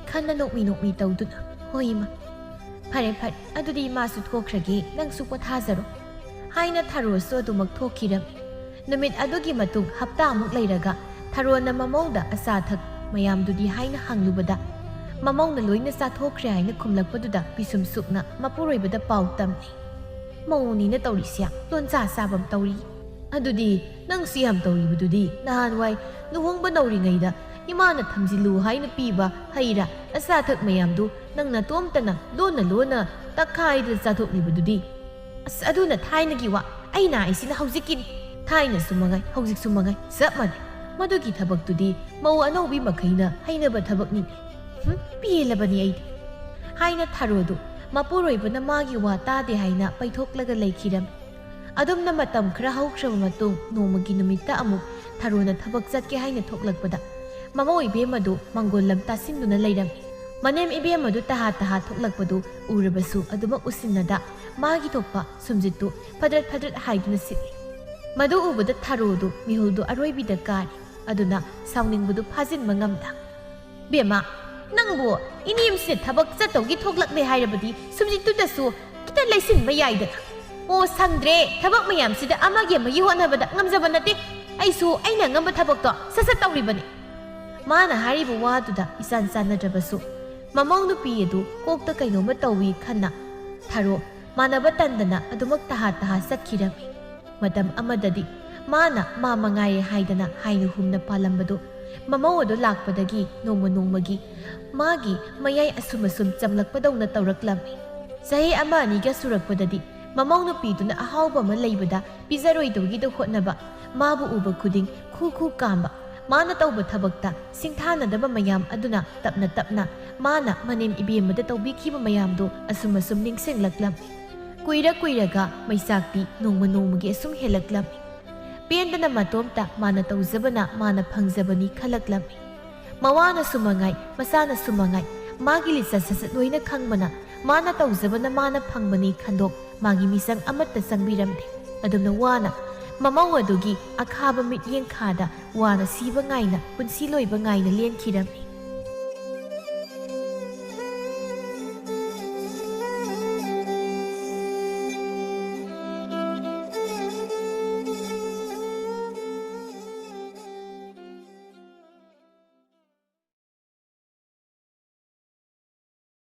ꯈꯟꯅ ꯅꯣꯛꯃꯤ ꯅꯣꯛꯃꯤ ꯇꯧꯗꯨꯅ, "ꯍꯣꯏ, ꯏꯃꯥ꯫ ꯐꯔꯦ, ꯐꯔꯦ, ꯑꯗꯨꯗꯤ ꯏꯃꯥꯁꯨ ꯊꯣꯛꯈ꯭ꯔꯒꯦ, ꯅꯪꯁꯨ ꯄꯣꯊꯥꯖꯔꯣ"꯫ ꯍꯥꯏꯅ ꯊꯔꯣꯁꯨ ꯑꯗꯨꯃꯛ ꯊꯣꯛꯈꯤꯔꯝꯃꯤ꯫ ꯅꯨꯃꯤꯠ ꯑꯗꯨꯒꯤ ꯃꯇꯨꯡ ꯍꯞꯇꯥꯃꯨꯛ ꯂꯩꯔꯒ ꯊꯔꯣꯅ ꯃꯃꯧꯗ ꯑꯆꯥ ꯑꯊꯛ ꯃꯌꯥꯝꯗꯨꯗꯤ ꯍꯥꯏꯅ ꯍꯪꯂꯨꯕꯗ, ꯃꯃꯧꯅ ꯂꯣꯏꯅ ꯆꯥꯊꯣꯛꯈ꯭ꯔꯦ ꯍꯥꯏꯅ ꯈꯨꯝꯂꯛꯄꯗꯨꯗ ꯄꯤꯁꯨꯝ ꯁꯨꯛꯅ ꯃꯄꯨꯔꯣꯏꯕꯗ ꯄꯥꯎ ꯇꯝꯃꯤ꯫ "ꯃꯧꯅꯤꯅ ꯇꯧꯔꯤꯁꯦ ꯌꯥꯝ ꯂꯣꯟꯆꯥ ꯆꯥꯕꯝ ꯇꯧꯔꯤ꯫ ꯑꯗꯨꯗꯤ ꯅꯪꯁꯨ ꯌꯥꯝ ꯇꯧꯔꯤꯕꯗꯨꯗꯤ, ꯅꯍꯥꯟꯋꯥꯏ ꯂꯨꯍꯣꯡꯕ ꯅꯧꯔꯤꯉꯩꯗ ꯏꯃꯥꯅ ꯊꯝꯖꯤꯜꯂꯨ ꯍꯥꯏꯅ ꯄꯤꯕ ꯍꯩ ꯔꯥ ꯑꯆꯥ ꯑꯊꯛ ꯃꯌꯥꯝꯗꯨ ꯅꯪ ꯅꯇꯣꯝꯇꯅ ꯂꯣꯟꯅ ꯂꯣꯟꯅ ꯇꯛꯈꯥꯏꯗ ꯆꯥꯊꯣꯛꯂꯤꯕꯗꯨꯗꯤ"꯫ "ꯑꯁ, ꯑꯗꯨꯅ ꯊꯥꯏꯅꯒꯤ ꯋꯥ, ꯑꯩꯅ ꯍꯥꯏꯁꯤꯅ ꯍꯧꯖꯤꯛꯀꯤꯅꯤ꯫ ꯊꯥꯏꯅꯁꯨ ꯃꯉꯥꯏ, ꯍꯧꯖꯤꯛꯁꯨ ꯃꯉꯥꯏ, ꯆꯞ ꯃꯥꯟꯅꯩ꯫ ꯃꯗꯨꯒꯤ ꯊꯕꯛꯇꯨꯗꯤ ꯃꯧ ꯑꯅꯧꯕꯤ ꯃꯈꯩꯅ ꯍꯩꯅꯕ ꯊꯕꯛꯅꯤꯅꯦ꯫ ꯍꯨꯝ, ꯄꯦꯜꯂꯕꯅꯤ ꯑꯩꯗꯤ"꯫ ꯍꯥꯏꯅ ꯊꯔꯣꯗꯨ ꯃꯄꯨꯔꯣꯏꯕꯅ ꯃꯥꯒꯤ ꯋꯥ ꯇꯥꯗꯦ ꯍꯥꯏꯅ ꯄꯩꯊꯣꯛꯂꯒ ꯂꯩꯈꯤꯔꯝꯃꯤ꯫ ꯑꯗꯨꯝꯅ ꯃꯇꯝ ꯈꯔ ꯍꯧꯈ꯭ꯔꯕ ꯃꯇꯨꯡ, ꯅꯣꯡꯃꯒꯤ ꯅꯨꯃꯤꯠꯇ ꯑꯃꯨꯛ ꯊꯔꯣꯅ ꯊꯕꯛ ꯆꯠꯀꯦ ꯍꯥꯏꯅ ꯊꯣꯛꯂꯛꯄꯗ, ꯃꯃꯧ ꯏꯕꯦꯝꯃꯗꯨ ꯃꯪꯒꯣꯜ ꯂꯝ ꯇꯥꯁꯤꯟꯗꯨꯅ ꯂꯩꯔꯝꯃꯤ꯫ ꯃꯅꯦꯝ ꯏꯕꯦꯝꯃꯗꯨ ꯇꯍꯥ ꯇꯍꯥ ꯊꯣꯛꯂꯛꯄꯗꯨ ꯎꯔꯕꯁꯨ ꯑꯗꯨꯃꯛ ꯎꯁꯤꯟꯅꯗ, ꯃꯥꯒꯤ ꯊꯣꯛꯄ ꯁꯨꯝꯖꯤꯠꯇꯨ ꯐꯗ꯭ꯔꯠ ꯐꯗ꯭ꯔꯠ ꯍꯥꯏꯗꯨꯅ ꯁꯤꯠꯂꯤ꯫ ꯃꯗꯨ ꯎꯕꯗ ꯊꯔꯣꯗꯨ ꯃꯤꯍꯨꯜꯗꯨ ꯑꯔꯣꯏꯕꯤꯗ ꯀꯥꯔꯤ꯫ ꯑꯗꯨꯅ ꯁꯥꯎꯅꯤꯡꯕꯗꯨ ꯐꯥꯖꯤꯟꯕ ꯉꯝꯗ, "ꯕꯦꯝꯃ, ꯅꯪꯕꯨ ꯏꯅꯦꯝꯁꯤꯅ ꯊꯕꯛ ꯆꯠꯇꯧꯒꯤ ꯊꯣꯛꯂꯛꯂꯦ ꯍꯥꯏꯔꯕꯗꯤ ꯁꯨꯝꯖꯤꯠꯇꯨꯗꯁꯨ ꯈꯤꯇ ꯂꯩꯁꯤꯟꯕ ꯌꯥꯏꯗꯅ"꯫ "ꯑꯣ, ꯁꯪꯗ꯭ꯔꯦ, ꯊꯕꯛ ꯃꯌꯥꯝꯁꯤꯗ ꯑꯃꯒꯤ ꯑꯃꯒꯤ ꯍꯣꯠꯅꯕꯗ ꯉꯝꯖꯕ ꯅꯠꯇꯦ꯫ ꯑꯩꯁꯨ ꯑꯩꯅ ꯑꯉꯝꯕ ꯊꯕꯛꯇꯣ ꯁꯠ ꯁꯠ ꯇꯧꯔꯤꯕꯅꯤ"꯫ ꯃꯥꯅ ꯍꯥꯏꯔꯤꯕ ꯋꯥꯗꯨꯗ ꯏꯆꯥꯟ ꯆꯥꯟꯅꯗ꯭ꯔꯕꯁꯨ, ꯃꯃꯧ ꯅꯨꯄꯤ ꯑꯗꯨ ꯀꯣꯛꯇ ꯀꯩꯅꯣꯝꯃ ꯇꯧꯏ ꯈꯟꯅ, ꯊꯔꯣ ꯃꯥꯟꯅꯕ ꯇꯟꯗꯅ ꯑꯗꯨꯃꯛ ꯇꯍꯥ ꯇꯍꯥ ꯆꯠꯈꯤꯔꯝꯃꯤ꯫ ꯃꯇꯝ ꯑꯃꯗꯗꯤ ꯃꯥꯅ ꯃꯥ ꯃꯉꯥꯏꯔꯦ ꯍꯥꯏꯗꯅ ꯍꯥꯏꯅ ꯍꯨꯝꯅ ꯄꯥꯜꯂꯝꯕꯗꯨ ꯃꯃꯧ ꯑꯗꯨ ꯂꯥꯛꯄꯗꯒꯤ ꯅꯣꯡꯃ ꯅꯣꯡꯃꯒꯤ ꯃꯥꯒꯤ ꯃꯌꯥꯏ ꯑꯁꯨꯝ ꯑꯁꯨꯝ ꯆꯝꯂꯛꯄꯗꯧꯅ ꯇꯧꯔꯛꯂꯝꯃꯤ꯫ ꯆꯍꯤ ꯑꯃ ꯑꯅꯤꯒ ꯁꯨꯔꯛꯄꯗꯗꯤ ꯃꯃꯧ ꯅꯨꯄꯤꯗꯨꯅ ꯑꯍꯥꯎꯕ ꯑꯃ ꯂꯩꯕꯗ ꯄꯤꯖꯔꯣꯏꯗꯧꯒꯤꯗ ꯍꯣꯠꯅꯕ, ꯃꯥꯕꯨ ꯎꯕ ꯈꯨꯗꯤꯡ ꯈꯨ ꯈꯨ ꯀꯥꯝꯕ, ꯃꯥꯅ ꯇꯧꯕ ꯊꯕꯛꯇ ꯁꯤꯡꯊꯥꯅꯗꯕ ꯃꯌꯥꯝ ꯑꯗꯨꯅ ꯇꯞꯅ ꯇꯞꯅ ꯃꯥꯅ ꯃꯅꯦꯝ ꯏꯕꯦꯝꯃꯗ ꯇꯧꯕꯤꯈꯤꯕ ꯃꯌꯥꯝꯗꯨ ꯑꯁꯨꯝ ꯑꯁꯨꯝ ꯅꯤꯡꯁꯤꯡꯂꯛꯂꯝꯃꯤ꯫ ꯀꯨꯏꯔ ꯀꯨꯏꯔꯒ ꯃꯩꯆꯥꯛꯇꯤ ꯅꯣꯡꯃ ꯅꯣꯡꯃꯒꯤ ꯑꯁꯨꯝ ꯍꯦꯜꯂꯛꯂꯝꯃꯤ꯫ ꯄꯦꯟꯗꯅ ꯃꯇꯣꯝꯇ ꯃꯥꯅ ꯇꯧꯖꯕꯅ ꯃꯥꯅ ꯐꯪꯖꯕꯅꯤ ꯈꯜꯂꯛꯂꯝꯃꯤ꯫ ꯃꯋꯥꯅꯁꯨ ꯃꯉꯥꯏ, ꯃꯆꯥꯅꯁꯨ ꯃꯉꯥꯏ, ꯃꯥꯒꯤ ꯂꯤꯆꯠ ꯁꯥꯖꯠ ꯂꯣꯏꯅ ꯈꯪꯕꯅ, ꯃꯥꯅ ꯇꯧꯖꯕꯅ ꯃꯥꯅ ꯐꯪꯕꯅꯤ ꯈꯟꯗꯣꯛ, ꯃꯥꯒꯤ ꯃꯤꯆꯪ ꯑꯃꯠꯇ ꯆꯪꯕꯤꯔꯝꯗꯦ꯫ ꯑꯗꯨꯝꯅ ꯋꯥꯅ ꯃꯃꯧ ꯑꯗꯨꯒꯤ ꯑꯈꯥꯕ ꯃꯤꯠꯌꯦꯡ ꯈꯥꯗ ꯋꯥꯅ ꯁꯤꯕ ꯉꯥꯏꯅ, ꯄꯨꯟꯁꯤ ꯂꯣꯏꯕ ꯉꯥꯏꯅ ꯂꯦꯟꯈꯤꯔꯝꯃꯤ꯫